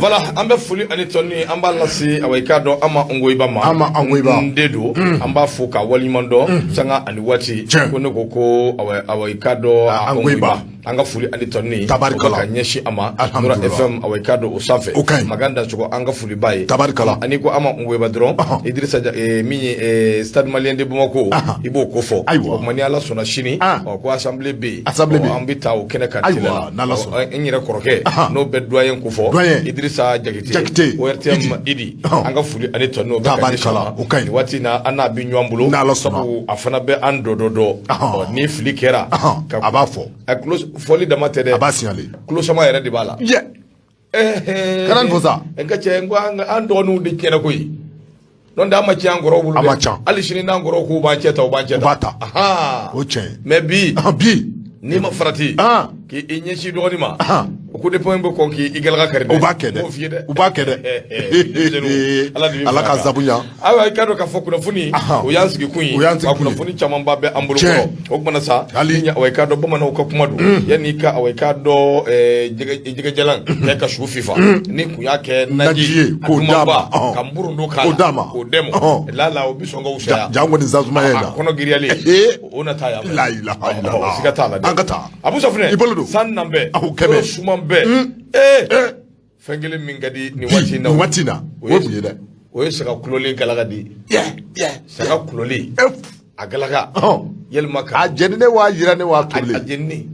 Voilà, an bɛ foli ani tɔni an b'a lase, awa, i k'a dɔn, an ma Ngoyiba ma. An ma Ngoyiba. N den don, an b'a fo k'a waleɲuman dɔn sanga ani waati. Tiɲɛ. Ko ne ko ko, awa, awa, i k'a dɔn, Ah, Ngoyiba. An ka foli ani tɔni Tabarikala. o bɛ ka ɲɛsin a ma Nura Alhamdulillah. FM, awa, i k'a dɔn, o sanfɛ. O ka ɲi. Makan Dansogo, an ka foli b'a ye. Tabarikala. Ani ko an ma Ngoyiba dɔrɔn, Idrissa min ye Stade Malien de Bamako, i b'o ko fɔ. Ayiwa. O tuma, ni Ala sɔnna, sini ɔ, ko assemblée bɛ yen. Assemblée bɛ yen. Ɔ, an bɛ taa o kɛnɛ kan Ayiwa, teliya la. n'Ala sɔnna. Ɔ, n yɛrɛ kɔrɔkɛ, n'o bɛ doyen ko fɔ, Doyen. Idrissa Jakite, Jakite. ORTM Idi, an ka foli ani tɔni o bɛ ka ɲɛsin a Tabarikala, ma. o ka ɲi. Nin waati in na, an n'a bɛ ɲɔgɔn bolo. N'Ala sɔnna. Sabu a fana bɛ an dɔ dɔ dɔ. Ɔ, ni fili kɛra A b'a fɔ. A tulo fɔli dama tɛ dɛ. A b'a signaler. Tulo sama yɛrɛ de b'a la. Yɛ. Kana nin fɔ sa. N ka cɛ, n ko an dɔgɔninw de tiɲɛna koyi. N'o tɛ, an ma tiɲɛ an kɔrɔw bolo A dɛ. ma ca. Hali sini, n'an kɔrɔw k'u b'an cɛ ta, u b'an cɛ ta. U b'a ta. O tiɲɛ ye. Mais bi, Bi, n'i ma farati k'i ɲɛsin dɔgɔnin ma, o coup de poing bɛ kɔn k'i galaka kari dɛ. U b'a kɛ dɛ. N b'o f'i ye dɛ. U b'a kɛ dɛ. Denmisɛnninw, Ala de bɛ Ala fara ka kan. sabu ɲa. Ayiwa, i k'a dɔn k'a fɔ kunnafoni, o y'an sigi kun ye. O y'an sigi Wa kun ye. kunnafoni camanba bɛ an bolo Tiɲɛ. kɔrɔ. O kumana sa, Hali. ni awa, i k'a dɔn, bamananw ka kuma don, yanni i ka, awa, i k'a dɔn, jɛgɛjalan kɛ ka su fifa, ni kun y'a kɛ naji Naji ye, a k'o d'a dumanba, ma, ka nburundu k'a K'o la, d'a ma. k'o dɛmɛ, lala o bɛ sɔn ka wusaya. Ja kɔni sasuma ye A na. kɔnɔ giriyalen, o na taa yan fɛ. La ilaha illallah. Ɔ, siga t'a la dɛ. An ka taa. Abu Safunɛ, I bolo don. San nan bɛɛ, Awɔ, kɛmɛ. yɔrɔ suman bɛɛ, ee, fɛn kelen min ka di nin waati in na, Nin waati in na, o ye mun ye dɛ? O ye saga kulolen galaka di. Saga kulolen, a galaka, yalima ka A jeninen waa yira ne waa a tobilen? Jeninen.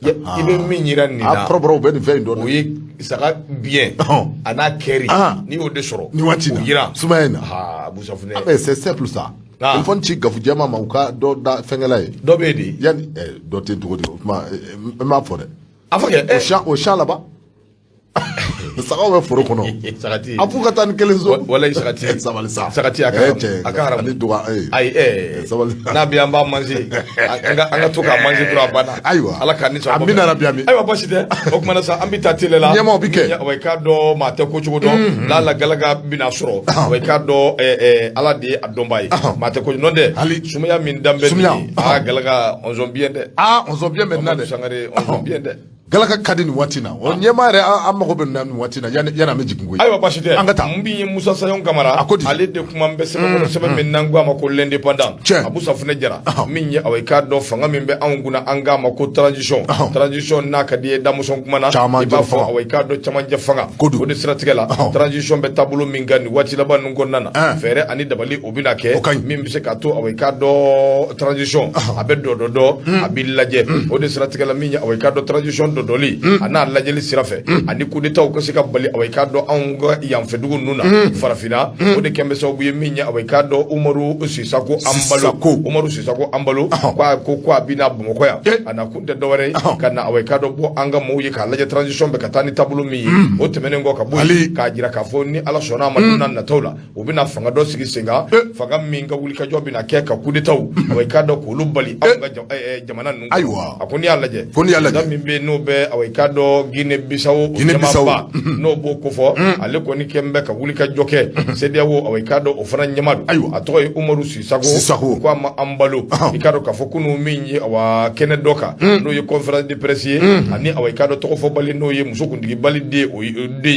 I bɛ min yira nin A na, kɔrɔbɔrɔw bɛ nin fɛn in dɔn o dɛ. ye saga biyɛn a n'a kɛri. N'i y'o de sɔrɔ Nin waati in o na. yira. Sumaya in na. Aa, Abu Safunɛ. Ah, mais c'est simple ça. Téléphone ci Gafu jɛma ma, u ka dɔ da fɛnkɛla ye. Dɔ bɛ yen de. Yanni dɔ tɛ cogo di? O tuma, n b'a fɔ dɛ. A fɔ kɛ. Au champ là-bas. Sagaw bɛ foro kɔnɔ. Sagati. A f'u ka taa ni kelen so. Walayi, sagati. Sabali sa. Sagati, a ka Cɛ, a ka haramu. ani duga. Ayi, Sabali. N'a bɛ, an b'a manger, an ka to k'a manger dɔrɔn, a banna. Ayiwa. Ala k'an ni sɔn. Amina rabi, amin. Ayiwa, basi tɛ. O kumana sa, an bɛ taa télé la. Ɲɛmaaw bi kɛ. Wa i k'a dɔn, maa tɛ ko cogo dɔn n'a la galaga bɛna sɔrɔ. Wa i k'a dɔn, Ala de ye a dɔnbaa ye. Maa tɛ ko n'o tɛ. Hali. Sumaya min dan bɛ Sumaya. nin ye, aa, galaga, on sent bien dɛ. Ah, on sent bien maintenant dɛ. Sangare, on sent bien dɛ. Galaka ka di nin waati in na. O ɲɛmaa yɛrɛ, an mago bɛ nin na nin waati in na, yanni an bɛ jigin koyi. Ayiwa, basi tɛ. An ka taa. Mun min ye Musa Sayon Kamara, A ko di? Ale de kuma bɛ sɛbɛn kɔnɔ, sɛbɛn min n'an ko a ma ko L'Indépendant. Tiɲɛ. Abu Safunɛ Jara, min ye, awa, i k'a dɔn, fanga min bɛ anw kunna, an k'a ma ko transition. Transition n'a ka di ye, damusɔn kuma na, Camancɛ i b'a fɔ, fanga. awa, i k'a dɔn, camancɛ fanga. Ko don. O de siratigɛ la, transition bɛ taabolo min kan nin waati laban ninnu kɔnɔna na, fɛɛrɛ ani dabali o bɛna kɛ O ka ɲi. min bɛ se k'a to, awa, i k'a dɔn, transition a bɛ dɔ dɔ dɔ, a b'i lajɛ. O de siratigɛ la, min ye, awa, i k'a dɔn, transition dɔdɔli a n'a lajɛli sira fɛ, ani coup d'état ka se ka bali, awa, i k'a dɔn, anw ka yanfɛ dugu ninnu na, farafinna, o de kɛn bɛ sababu ye min ye, awa, i k'a dɔn, Umaru Sisako Anbalo. Sisako. Umaru Sisako Anbalo ko a ko a bɛna Bamakɔ yan. A na kun tɛ dɔwɛrɛ ye ka na, awa, i k'a dɔn, bɔ an ka maaw ye k'a lajɛ transition bɛ ka taa ni taabolo min ye. O tɛmɛnen kɔ ka bɔ yen, Ali. k'a jira k'a fɔ ni Ala sɔnna a ma, don n'a nataw la, u bɛna fanga dɔ sigi sen kan, fanga min ka wulikajɔ bɛna kɛ ka coup d'état, awa, i k'a dɔn, k'olu bali anw ka jamana ninnu kɔnɔ. Ayiwa. A ko n'i y'a lajɛ, Ko n'i y'a lajɛ. président min bɛ yen, n'o bɛ, awa, i k'a dɔn, Guinée Bissau, o Guinée Bissau. ɲɛmaaba, n'o b'o kofɔ, ale kɔni kɛn bɛ ka wulikajɔ kɛ CEDEAO, awa, i k'a dɔn, o fana ɲɛma don. Ayiwa. A tɔgɔ ye Umaru Sisako. Sisako. Ko a ma Anbalo, i k'a dɔn k'a fɔ kunun, min ye, awa, kɛnɛ dɔ kan, n'o ye conférence de presse ye, ani, awa, i k'a dɔn, tɔgɔfɔbali, n'o ye muso kuntigibali den, o ye o den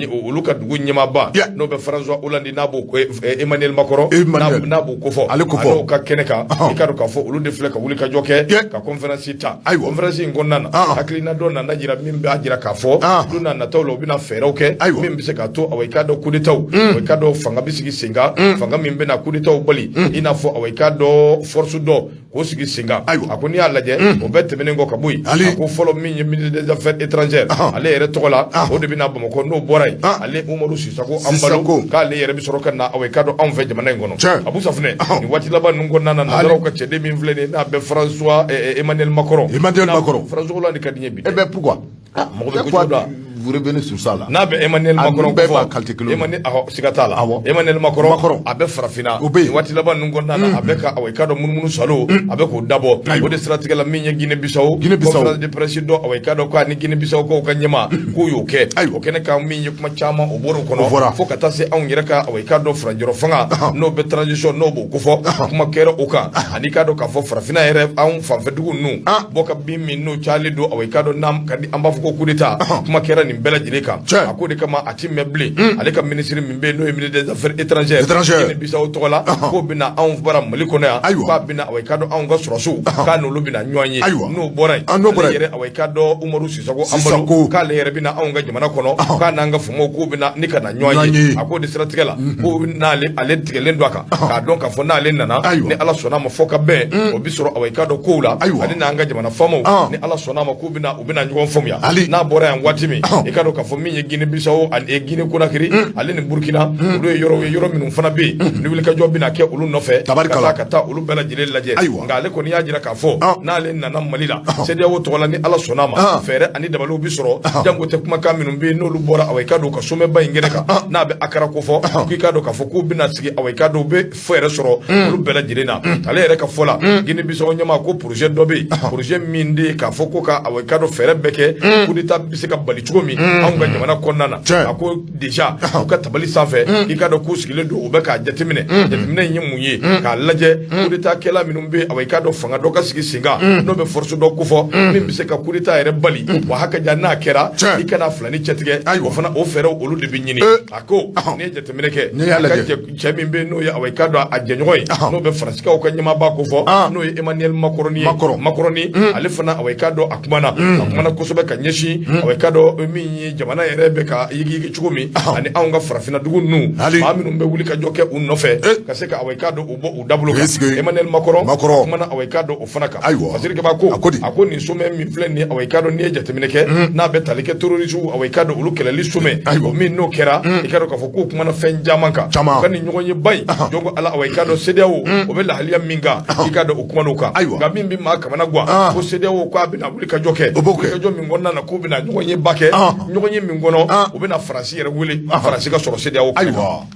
ye, o olu ka dugu ɲɛmaaba, n'o bɛ François Hollande, n'a b'o ko Emmanuel Macron, Emmanuel. n'a b'o kofɔ. Ale kofɔ. A n'o ka kɛnɛ kan, i k'a dɔn k'a fɔ olu de filɛ ka wulikajɔ kɛ ka conférence ta. Ayiwa. Conférence in kɔnɔna na, hakilina dɔ nana jira min b'a jira k'a fɔ don n'a nataw la, u bɛna fɛɛrɛw kɛ min bɛ se k'a to, awa, i k'a dɔn, coup d'état, awa, i k'a dɔn, fanga bɛ sigi sen kan, fanga min bɛna coup d'état bali, i n'a fɔ, awa, i k'a dɔn, force dɔ k'o sigi sen kan. Ayiwa. A ko n'i y'a lajɛ, o bɛɛ tɛmɛnen kɔ ka bɔ yen, Ali. a ko fɔlɔ, min ye ministre des Affaires étrangères, ale yɛrɛ tɔgɔ la, o de bɛna Bamakɔ. N'o bɔra yen, ale Umaru Sisako Sisako. Anbalo, k'ale yɛrɛ bɛ sɔrɔ ka na, awa, i k'a dɔn, anw fɛ jamana in kɔnɔ. Abu Safunɛ, nin waati laban ninnu kɔnɔna na, nanzaraw ka cɛden min filɛ nin ye, n'a bɛ François Emmanuel Macron. Emmanuel Macron. François Hollande ka di n ye bi Eh dɛ. ben pourquoi? Mɔgɔ bɛ Pourquoi kojugu da. vous revenez sur ça là? N'a bɛ Emmanuel A Macron ninnu bɛɛ kofɔ, b'a qualité kelen. Emmanuel, awɔ, siga t'a la. Emmanuel Macron, Macron. a bɛ farafinna O bɛ yen. nin waati laban ninnu kɔnɔna na, a bɛ ka, awa, i k'a dɔn, munumunu salo, a bɛ k'o dabɔ. O de siratigɛ la, min ye Guinée Bissau, Guinée Bissau. conférence de presse dɔ, awa, i k'a dɔn, k'a ni Guinée Bissau kaw ka ɲɛma k'u y'o kɛ. O kɛnɛ kan, min ye kuma caman, o bɔr'o O fɔra. kɔnɔ, fo ka taa se anw yɛrɛ ka, awa, i k'a dɔn, furancɛrɔ fanga, n'o bɛ transition, n'o b'o kofɔ, kuma kɛra o kan. Ani k'a dɔn k'a fɔ farafinna yɛrɛ, anw fanfɛ dugu ninnu, bɔ ka bin min n'o cayalen don, awa, i k'a dɔn, n'an ka di an b'a fɔ ko coup d'état, kuma kɛra nin nin bɛɛ lajɛlen kan. A k'o de kama a ti mɛn bilen, ale ka minisiri min bɛ yen, n'o ye ministre des affaires étrangères Étrangères. Guinée Bissau tɔgɔ la, k'o bɛna anw bara Mali kɔnɔ yan. Ayiwa. K'a bɛna, awa, i k'a dɔn anw ka sɔrɔsiw, k'a n'olu bɛna ɲɔgɔn ye. Ayiwa. N'o bɔra yen, Ah, n'o bɔra ale yen. yɛrɛ, awa, i k'a dɔn Umaru Sisoko Sisoko. Amadu, k'ale yɛrɛ bɛna anw ka jamana kɔnɔ, k'a n'an ka faamaw k'u bɛna ni ka na ɲɔgɔn Ɲɔgɔn ye. ye. A k'o de siratigɛ la, ko n'ale ale tigɛlen don a kan k'a dɔn k'a fɔ n'ale nana, Ayiwa. ni Ala sɔnna a ma, fɔ ka bɛn o bi sɔrɔ, awa, i k'a dɔn kow la, Ayiwa. ani n'an ka jamana faamaw, ni Ala sɔnna a ma, k'u bɛna u bɛna ɲɔgɔn faamuya. Ali. N'a bɔra yan waati min, i k'a dɔn k'a fɔ min ye Guinée Bissau ani Guinée Conakry ale ni Burkina, olu ye yɔrɔw ye, yɔrɔ minnu fana bɛ yen ni wulikajɔ bɛna kɛ olu nɔfɛ ka Tabarikala. taa ka taa olu bɛɛ lajɛlen lajɛ. Ayiwa. Nka ale kɔni y'a jira k'a fɔ n'ale nana Mali la, CEDEAO tɔgɔ la, ni Ala sɔnna a ma, fɛɛrɛ ani dabaliw bi sɔrɔ, janko tɛ kumakan minnu bɛ yen n'olu bɔra, awa, i k'a dɔn u ka sommet ba in kɛnɛ kan n'a bɛ Akara ko fɔ, k'i k'a dɔn k'a fɔ k'u bɛna sigi, awa, i k'a dɔn u bɛ fɛɛrɛ sɔrɔ olu bɛɛ lajɛlen na. Ale yɛrɛ ka fɔ la, Guinée Bissau ɲɛmaa ko projet dɔ bɛ yen, projet min de ye k'a fɔ ko ka, awa, i k'a dɔn fɛɛrɛ bɛɛ kɛ coup d'état bɛ se ka bali cogo min anw ka jamana kɔnɔna na. Tiɲɛ. A ko déjà u ka tabali sanfɛ, i k'a dɔn k'u sigilen don, u bɛ k'a jateminɛ. Jateminɛ in ye mun ye? K'a lajɛ coup d'état kɛla minnu bɛ yen, awa, i k'a dɔn fanga dɔ ka sigi sen kan n'o bɛ force dɔ kofɔ min bɛ se ka coup d'état yɛrɛ bali, wa hakaja n'a kɛra, Tiɲɛ. i kana filani cɛtigɛ. Ayiwa. O fana o fɛɛrɛw olu de bɛ ɲini. A ko n'i ye jateminɛ kɛ, N'i y'a a ka lajɛ. cɛ min bɛ yen n'o ye, awa, i k'a dɔn a jɛɲɔgɔn ye, n'o bɛ Faransikaw ka ɲɛmaaba kofɔ, n'o ye Emmanuel Macron ye. Macron. Macron, ale fana, awa, i k'a dɔn a kumana kosɛbɛ ka ɲɛsin, awa, i k'a dɔn min ye jamana yɛrɛ bɛ ka yigiyigi cogo min, ani anw ka farafinna dugu ninnu, Ali. maa minnu bɛ wuli ka jɔ kɛ u nɔfɛ ka se ka, awa, i k'a dɔn u bɔ u dabolo kan. Est-ce que- Emmanuel Macron Macron. a kumana, awa, i k'a dɔn o fana kan. Ayiwa. Fasiri Kaba ko A ko di? A ko nin sommet min filɛ nin ye, awa, i k'a dɔn n'i ye jateminɛ kɛ n'a bɛ tali kɛ terroriste, awa, i k'a dɔn olu kɛlɛli sommet, Ayiwa. o min n'o kɛra, i k'a dɔn k'a fɔ k'u kumana fɛn caman kan. Caman. U ka nin ɲɔgɔn ye ba in, jɔn ko Ala, awa, i k'a dɔn CEDEAO o bɛ lahaliya min kan, i k'a dɔn o kumana o kan. Ayiwa. Nka min bɛ maa kamana gan, ko CEDEAO k'a bɛna wuli ka jɔ kɛ, O b'o kɛ. wuli ka jɔ min kɔnɔna na, k'u bɛna ɲɔgɔn ye ba kɛ, ɲɔgɔn ye min kɔnɔ, u bɛna Faransi yɛrɛ wele, Faransi ka sɔrɔ CEDEAO kɛnɛ kan. Ayiwa.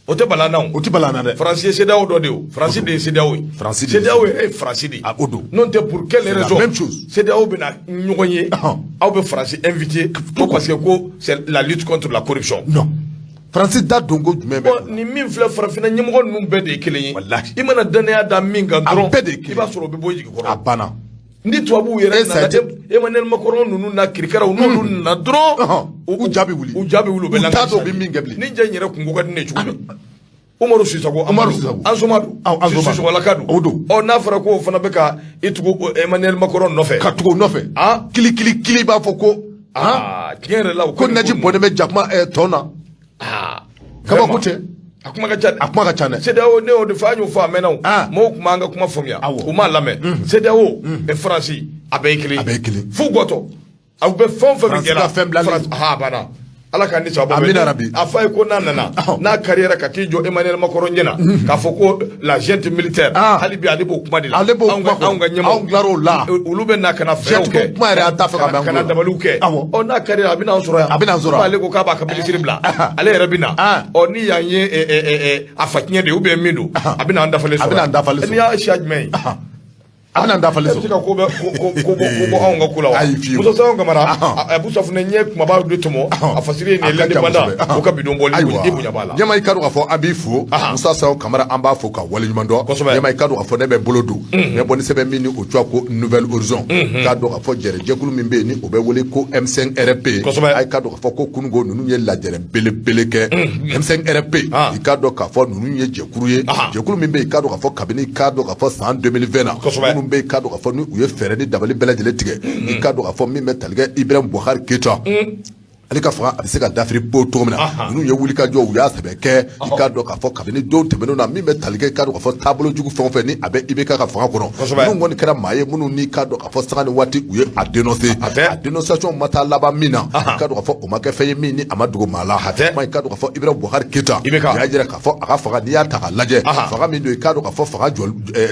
O tɛ bala na o. O tɛ bala na dɛ. Faransi ye CEDEAO dɔ de ye o. Faransi de ye CEDEAO ye. Faransi de ye. CEDEAO yɛrɛ ye Faransi de ye. Ah, o don. N'o tɛ, pour quelle C'est la raison même chose. CEDEAO bɛna ɲɔgɔn ye, aw bɛ Faransi invité ko parce que ko c'est la lutte contre la corruption? Non, Faransi da don ko jumɛn bɛ? Bon, nin min filɛ, farafinna ɲɛmɔgɔ ninnu bɛɛ de ye kelen ye. Walahi. I mana danaya da min kan A dɔrɔn, bɛɛ de ye kelen i b'a sɔrɔ o bɛ bɔ i jigi A kɔrɔ. banna. Ni tubabuw yɛrɛ Et ça a nana, été- Emmanuel Macron ninnu na kirikaraw, n'olu nana dɔrɔn, U ja bɛ wuli. U ja bɛ wuli, u bɛ U t'a langali dɔn u bɛ min kɛ bilen. Ni jɛ in yɛrɛ kunko ka di ne ye cogo min, Umaru Sisoko. Umaru Sisoko. Ansoma don. Awɔ, Ansoma. Sisokolaka don. O don. Ɔ, n'a fɔra ko o fana bɛ ka i tugu Emmanuel Macron nɔfɛ, Ka tugu o nɔfɛ. Kili kili kili, i b'a fɔ ko Aa, tiɲɛ yɛrɛ la, o ko naji bɔnnen bɛ jakuma tɔn na. Kabako Vraiment. tɛ. A kuma ka ca dɛ. A kuma ka ca dɛ. CEDEAO, ne y'o de fɔ, an y'o fɔ a mɛnna o. Mɔgɔw tun b'an ka kuma faamuya. U m'a lamɛn. CEDEAO et Faransi, a bɛɛ ye kelen ye. A bɛɛ ye kelen. F'u gɔtɔ aw bɛ fɛn o fɛn min Faransi kɛra. ka fɛn bilalen. Faransi a banna, Ala k'an ni sababa. Amina rabi. A f'a ye ko n'a nana, n'a carrière ka t'i jɔ Emmanuel Macron ɲɛna k'a fɔ ko la junte militaire, hali bi ale b'o kuma de la. Ale b'o Anw ka kuma kɔnɔ. anw ka ɲɛmaaw, Anw tilar'o la. Olu bɛ na ka na fɛɛrɛw Junte kɛ, ko kuma yɛrɛ, an t'a fɛ ka mɛn an ka na tulo la. dabaliw kɛ. Ɔ, n'a carrière, a bɛna an sɔrɔ yan. A bɛna an sɔrɔ yan. Ale ko k'a b'a ka ministre bila, ale yɛrɛ bɛ na. Ɔ, ni yan ye a fa tiɲɛ de ye ou bien min don, a bɛna an dafalen sɔrɔ. A bɛna an dafalen sɔrɔ. N'i y'a siya jumɛn ye? A bɛna an dafalen E bɛ se sɔrɔ. ka ko bɛ ko bɔ anw ka ko la wa? Ayi, fiyewu. Musa Sayon Kamara, Abu Safunɛ n ye kumaba de tɔmɔ, a fasiri ye nin ye. A ka jan L'Indépendant kosɛbɛ. o ka bidon bɔli, Ayiwa. i bonya b'a la. Ɲɛma, i ka dɔn k'a fɔ an b'i fo. Musa Sayon Kamara, an b'a fo ka waleɲuman dɔn. Kosɛbɛ. Ɲɛma, i ka dɔn k'a fɔ ne bɛ bolo don n bɛ bɔ ni sɛbɛn min ni o tɔgɔ ko Nouvel Horizon, k'a dɔn k'a fɔ jɛrɛjɛkulu min bɛ yen ni o bɛ wele ko M5 RP, a ye ka dɔn k'a fɔ ko kununko ninnu ye lajɛrɛ belebele kɛ. M5 RP, i ka dɔn k'a fɔ ninnu ye jɛkulu ye, jɛkulu min bɛ yen, i ka dɔn k'a fɔ kabini, i ka dɔn k'a fɔ san 2020 na, minnu bɛ yen, i ka dɔn k'a fɔ ni u ye fɛɛrɛ ni dabali bɛɛ lajɛlen tigɛ, i ka dɔn k'a fɔ min bɛ tali kɛ Ibrahim Boubacar Keita, ale ka fanga a bɛ se ka dafiri pewu cogo min na, ninnu ye wulikajɔ, u y'a sɛbɛ kɛ. I k'a dɔn k'a fɔ kabini don tɛmɛnenw na, min bɛ tali kɛ, i k'a dɔn k'a fɔ taabolo jugu fɛn o fɛn ni a bɛ IBK ka fanga kɔnɔ, ninnu kɔni kɛra maa ye minnu n'i k'a dɔn k'a fɔ sanga ni waati u ye a dénoncer. A tɛ. A dénonciation ma taa laban min na, i k'a dɔn k'a fɔ o ma kɛ fɛn ye min ni a ma dogo maa la. A tɛ. Kuma, i k'a dɔn k'a fɔ Ibrahim Boubacar Keita, IBK. u y'a jira k'a fɔ a ka fanga, n'i y'a ta k'a lajɛ, fanga min don, i k'a dɔn k'a fɔ fanga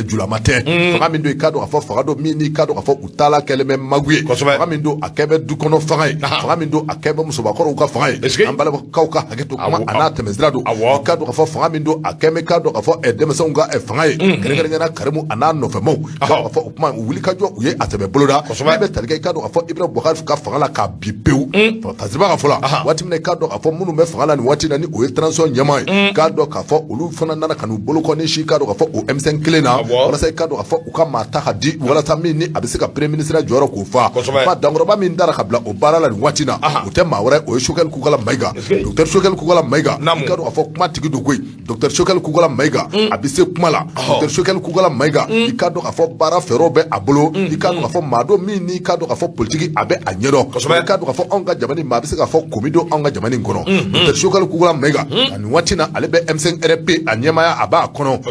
julama tɛ, fanga min don, i k'a dɔn k'a fɔ fanga don min n'i k'a dɔn k'a fɔ u taala kɛlen bɛ magu ye, fanga min don a kɛ bɛ du kɔnɔ fanga ye, fanga min don a kɛ bɛ musobakɔrɔw ka fanga ye. Est-ce que- An balakaw ka hakɛ to kuma, a n'a tɛmɛsira don. Awɔ. I k'a dɔn k'a fɔ fanga min don a kɛ bɛ, k'a dɔn k'a fɔ denmisɛnw ka fanga ye, kɛrɛnkɛrɛnnenya Karimu a n'a nɔfɛmaw, k'a dɔn k'a fɔ o kuma u wuli ka jɔ, u ye a sɛbɛ boloda. Min bɛ tali kɛ, i k'a dɔn k'a fɔ Ibrahim Boubacar ka fanga la k'a bi pewu, Fasiriba ka fɔ la, waati min na, i k'a dɔn k'a fɔ minnu bɛ fanga la nin waati in na ni o ye transition ɲɛmaa ye, k'a dɔn k'a fɔ olu fana nana ka n'u bolo kɔni si, k'a dɔn k'a fɔ o M5 kelen na, walasa i k'a dɔn k'a fɔ u ka maa ta ka di walasa min ni a bɛ se ka premier ministre jɔyɔrɔ k'o fa. Ba dankɔrɔba min dara ka bila o baara la nin waati in na, o tɛ maa maa wɛrɛ, o ye Choguel Kokalla Maïga, docteur Choguel Kokalla Maïga. I k'a dɔn k'a fɔ kuma tigi don koyi. Docteur Choguel Kokalla Maïga, a bɛ se kuma la. Docteur Choguel Kokalla Maïga, i k'a dɔn k'a fɔ baara fɛɛrɛw bɛ a bolo. I k'a dɔn k'a fɔ maa don min n'i k'a dɔn k'a fɔ politique a bɛ a ɲɛdɔn. I k'a dɔn k'a fɔ anw ka jamana, maa bɛ se k'a fɔ komi don anw ka jamana in kɔnɔ. Docteur Choguel Kokalla Maïga, nin waati na, ale bɛ M5 RFP a ɲɛmaaya, a b'a kɔnɔ.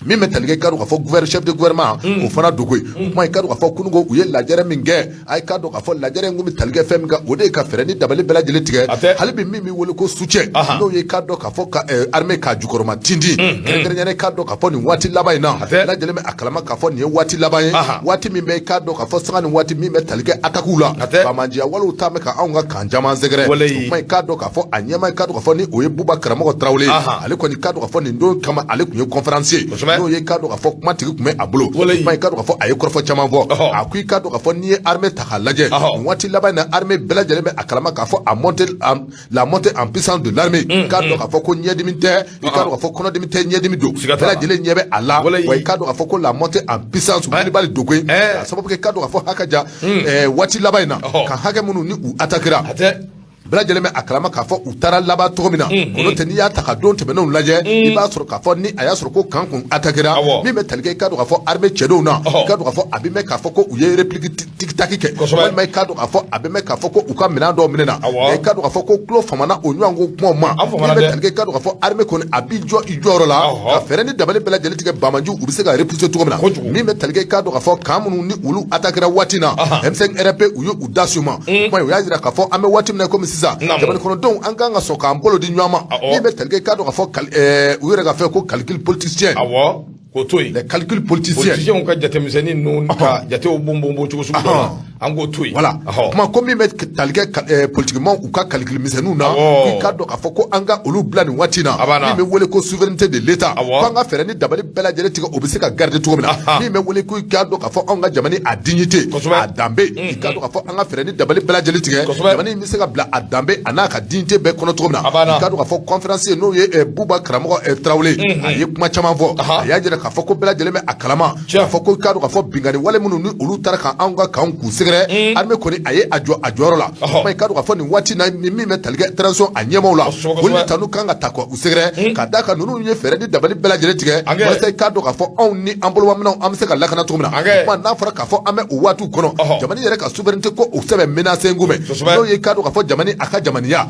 Min bɛ tali kɛ, i k'a dɔn k'a fɔ chef de gouvernement, o fana don koyi. O kuma, i k'a dɔn k'a fɔ kununko u ye lajɛrɛ min kɛ, a ye k'a dɔn k'a fɔ lajɛrɛ in kun bɛ tali kɛ fɛn min kan, o de ye ka fɛɛrɛ ni dabali bɛɛ lajɛlen tigɛ hali bi min bɛ wele ko soutien, n'o ye k'a dɔn k'a fɔ ka armée k'a jukɔrɔma tintin, kɛrɛnkɛrɛnnenya la, i k'a dɔn k'a fɔ nin waati laban in na, bɛɛ lajɛlen bɛ a kalama k'a fɔ nin ye waati laban ye, waati min bɛ, i k'a dɔn k'a fɔ sanga ni waati min bɛ tali kɛ attaques la, banbaanciya walew ta bɛ ka anw ka kan caman sɛgɛrɛ. O kuma, i k'a dɔn k'a fɔ a ɲɛmaa, i k'a dɔn k'a fɔ ni o ye Buba Karamɔgɔ Tarawele ye, ale kɔni k'a dɔn k'a fɔ nin don kama ale tun ye conférencier, n'o ye k'a dɔn k'a fɔ kuma tigi tun bɛ a bolo. Kuma, i k'a dɔn k'a fɔ a ye kɔrɔfɔ caman fɔ. A ko i k'a dɔn k'a fɔ n'i ye armée ta k'a lajɛ nin waati laban in na, armée bɛɛ lajɛlen bɛ a kalama k'a fɔ a montée la montée en puissance de l'armée, k'a dɔn k'a fɔ ko ɲɛdimi tɛ, i k'a dɔn k'a fɔ kɔnɔdimi tɛ, ɲɛdimi don, bɛɛ lajɛlen ɲɛ bɛ a la. Wa i k'a dɔn k'a fɔ ko la montée en puissance wulibali don koyi, k'a sababu kɛ k'a dɔn k'a fɔ haka ja waati laban in na, ka hakɛ minnu ni u attaquera, bɛɛ lajɛlen bɛ a kalama k'a fɔ u taara laban cogo min na. O n'o tɛ, n'i y'a ta ka don tɛmɛnenw lajɛ, i b'a sɔrɔ k'a fɔ ni a y'a sɔrɔ ko kan kun attaquera, min bɛ tali kɛ, i k'a dɔn k'a fɔ armée cɛdenw na, i k'a dɔn k'a fɔ a bɛ mɛn k'a fɔ ko u ye réplique tic-tac kɛ, walima i k'a dɔn k'a fɔ a bɛ mɛn k'a fɔ ko u ka minɛn dɔw minɛ na. I k'a dɔn k'a fɔ ko tulo famana o ɲɔgɔn ko kumaw ma. Min bɛ tali kɛ, i k'a dɔn k'a fɔ armée kɔni a b'i jɔ i jɔyɔrɔ la ka fɛɛrɛ ni dabali bɛɛ lajɛlen tigɛ, banbaanciw u bɛ se ka repousser cogo min na. Min bɛ tali kɛ, i k'a dɔn k'a fɔ kan minnu ni olu attaquera waati na, M5 RFP u ye u da s'u ma. Kuma, u y'a jira k'a fɔ an bɛ waati min na komi sisan, jamana kɔnɔdenw, an kan ka sɔn k'an bolo di ɲɔgɔn ma. Min bɛ tali kɛ, i k'a dɔn k'a fɔ u yɛrɛ ka fɛn ko calcul politicien. Awɔ, k'o to yen. Les calculs politiciens. Politiciens ka jatemisɛnnin ninnu ka jatew bon bon bon cogo sugu dɔ la, an k'o to yen. Voilà, kuma ko min bɛ tali kɛ politiquement u ka calcul misɛnninw na, k'i k'a dɔn k'a fɔ ko an ka olu bila nin waati na. Min bɛ wele ko souveraineté de l'État, ko an ka fɛɛrɛ ni dabali bɛɛ lajɛlen tigɛ, o bɛ se ka garder cogo min na. Min bɛ wele ko i k'a dɔn k'a fɔ anw ka jamana a dignité, a danbe, i k'a dɔn k'a fɔ an ka fɛɛrɛ ni dabali bɛɛ lajɛlen tigɛ, jamana in bɛ se ka bila a danbe a n'a ka dignité bɛɛ kɔnɔ cogo min na. I k'a dɔn k'a fɔ conférencier, n'o ye Buba Karamɔgɔ Tarawele, a ye kuma caman fɔ. A y'a jira k'a fɔ ko bɛɛ lajɛlen bɛ a kalama k'a fɔ ko i k'a dɔn k'a fɔ binkanni wale minnu ni olu taara ka anw ka kanw k'u sɛgɛrɛ, armée kɔni a ye a jɔ a jɔyɔrɔ la. Kuma, i k'a dɔn k'a fɔ nin waati na, ni min bɛ tali kɛ transition a ɲɛmaaw la, olu ni tanu kan ka ta k'u sɛgɛrɛ, ka d'a kan ninnu ye fɛɛrɛ ni dabali bɛɛ lajɛlen tigɛ walasa i k'a dɔn k'a fɔ anw ni an bolomaminɛnw an bɛ se ka lakana cogo min na. Kuma, n'a fɔra k'a fɔ an bɛ o waatiw kɔnɔ, jamana yɛrɛ ka souveraineté ko o sɛbɛn menacé kun bɛ, n'o ye i k'a dɔn k'a fɔ jamana a ka jamaniya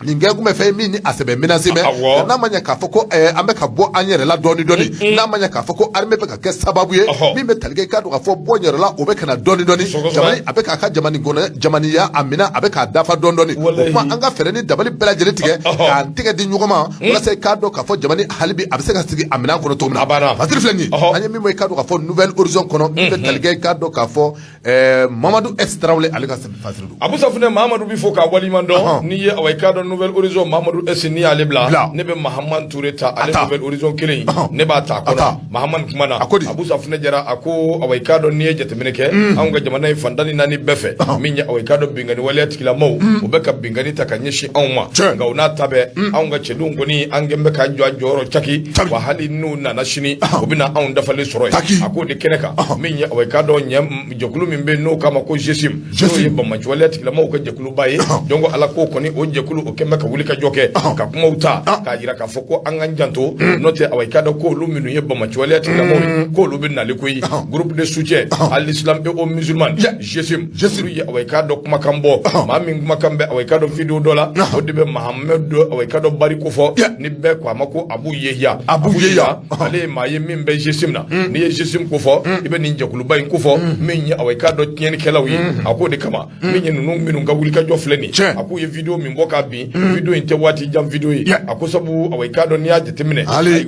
nin kɛ kun bɛ fɛn min ni a sɛbɛn menacé bɛ, n'a ma ɲɛ k'a fɔ ko an bɛ ka bɔ an yɛrɛ la dɔɔni dɔɔni, n'a ma ɲɛ k'a fɔ ko armée bɛ ka kɛ sababu ye min bɛ tali kɛ, i k'a dɔn k'a fɔ bɔ yɛrɛ la, o bɛ ka na dɔɔni dɔɔni, jamana a bɛ k'a ka jamani kɔnɔ jamaniya a minɛ, a bɛ k'a dafa dɔɔni dɔɔni. O kuma, an ka fɛɛrɛ ni dabali bɛɛ lajɛlen tigɛ k'an tɛgɛ di ɲɔgɔn ma walasa i k'a dɔn k'a fɔ jamana hali bi a bɛ se ka sigi a minɛn kɔnɔ cogo min na. Fasiri filɛ nin ye, an ye min bɔ, i k'a dɔn k'a fɔ Nouvel Horizon kɔnɔ, min bɛ tali kɛ, i k'a dɔn k'a fɔ Mamadu S Tarawele, ale ka fasiri don. Abu Safunɛ Mahamadu bɛ fo k'a waleɲuman dɔn. N'i ye awa, i k'a dɔn Nouvel Horizon Mamadu S, n'i y'ale bila, ne bɛ Mahamani Ture ta, ale Nouvel Horizon kelen, ne b'a ta a kɔnɔ. Mahamani kuma na, Abu Safunɛ Jara, a ko awa, i k'a dɔn n'i ye jateminɛ kɛ anw ka jamana in fan tan ni naani bɛɛ fɛ, min ye awa, i k'a dɔn binkanni waleya tigilamaw, u bɛ ka binkanni ta ka ɲɛsin anw ma, nka o n'a ta bɛɛ, anw ka cɛdenw kɔni, an kɛn bɛ k'an jɔ an jɔyɔrɔ caki. Wa hali n'u nana sini, u bɛna anw dafalen sɔrɔ yen. A k'o de kɛnɛ kan, min ye awa, i k'a dɔn ɲɛ jɛkulu min bɛ yen n'o k'a ma ko GSIM, n'o ye banbaanci waleya tigilamaw ka jɛkuluba ye, donc ala ko kɔni o jɛkulu o kɛn bɛ ka wuli ka jɔ kɛ, ka kumaw ta k'a jira k'a fɔ ko an k'an janto, n'o tɛ awa, i k'a dɔn k'olu minnu ye banbaanci waleya tigilamaw ye, k'olu bɛ nali koyi. Groupe de soutien à l'islam et aux musulmans, GSIM, olu ye awa, i k'a dɔn kumakan bɔ. Maa min kumakan bɛ awa, i k'a dɔn vidéo dɔ la, o de bɛ Mahamadu, awa, i k'a dɔn Bari ko fɔ ni bɛɛ ko a ma ko Abu Yehiya. Abu Yehiya, ale ye maa ye min bɛ GSIM na. N'i ye GSIM ko fɔ, i bɛ nin jɛkuluba in ko fɔ, min ye awa, i k'a dɔn tiɲɛnikɛlaw ye. A k'o de kama, min ye ninnu minnu ka wulikajɔ filɛ nin ye, a k'u ye vidéo min bɔ k'a bin, vidéo in tɛ waati jan vidéo ye. A ko sabu awa, i k'a dɔn n'i y'a jateminɛ,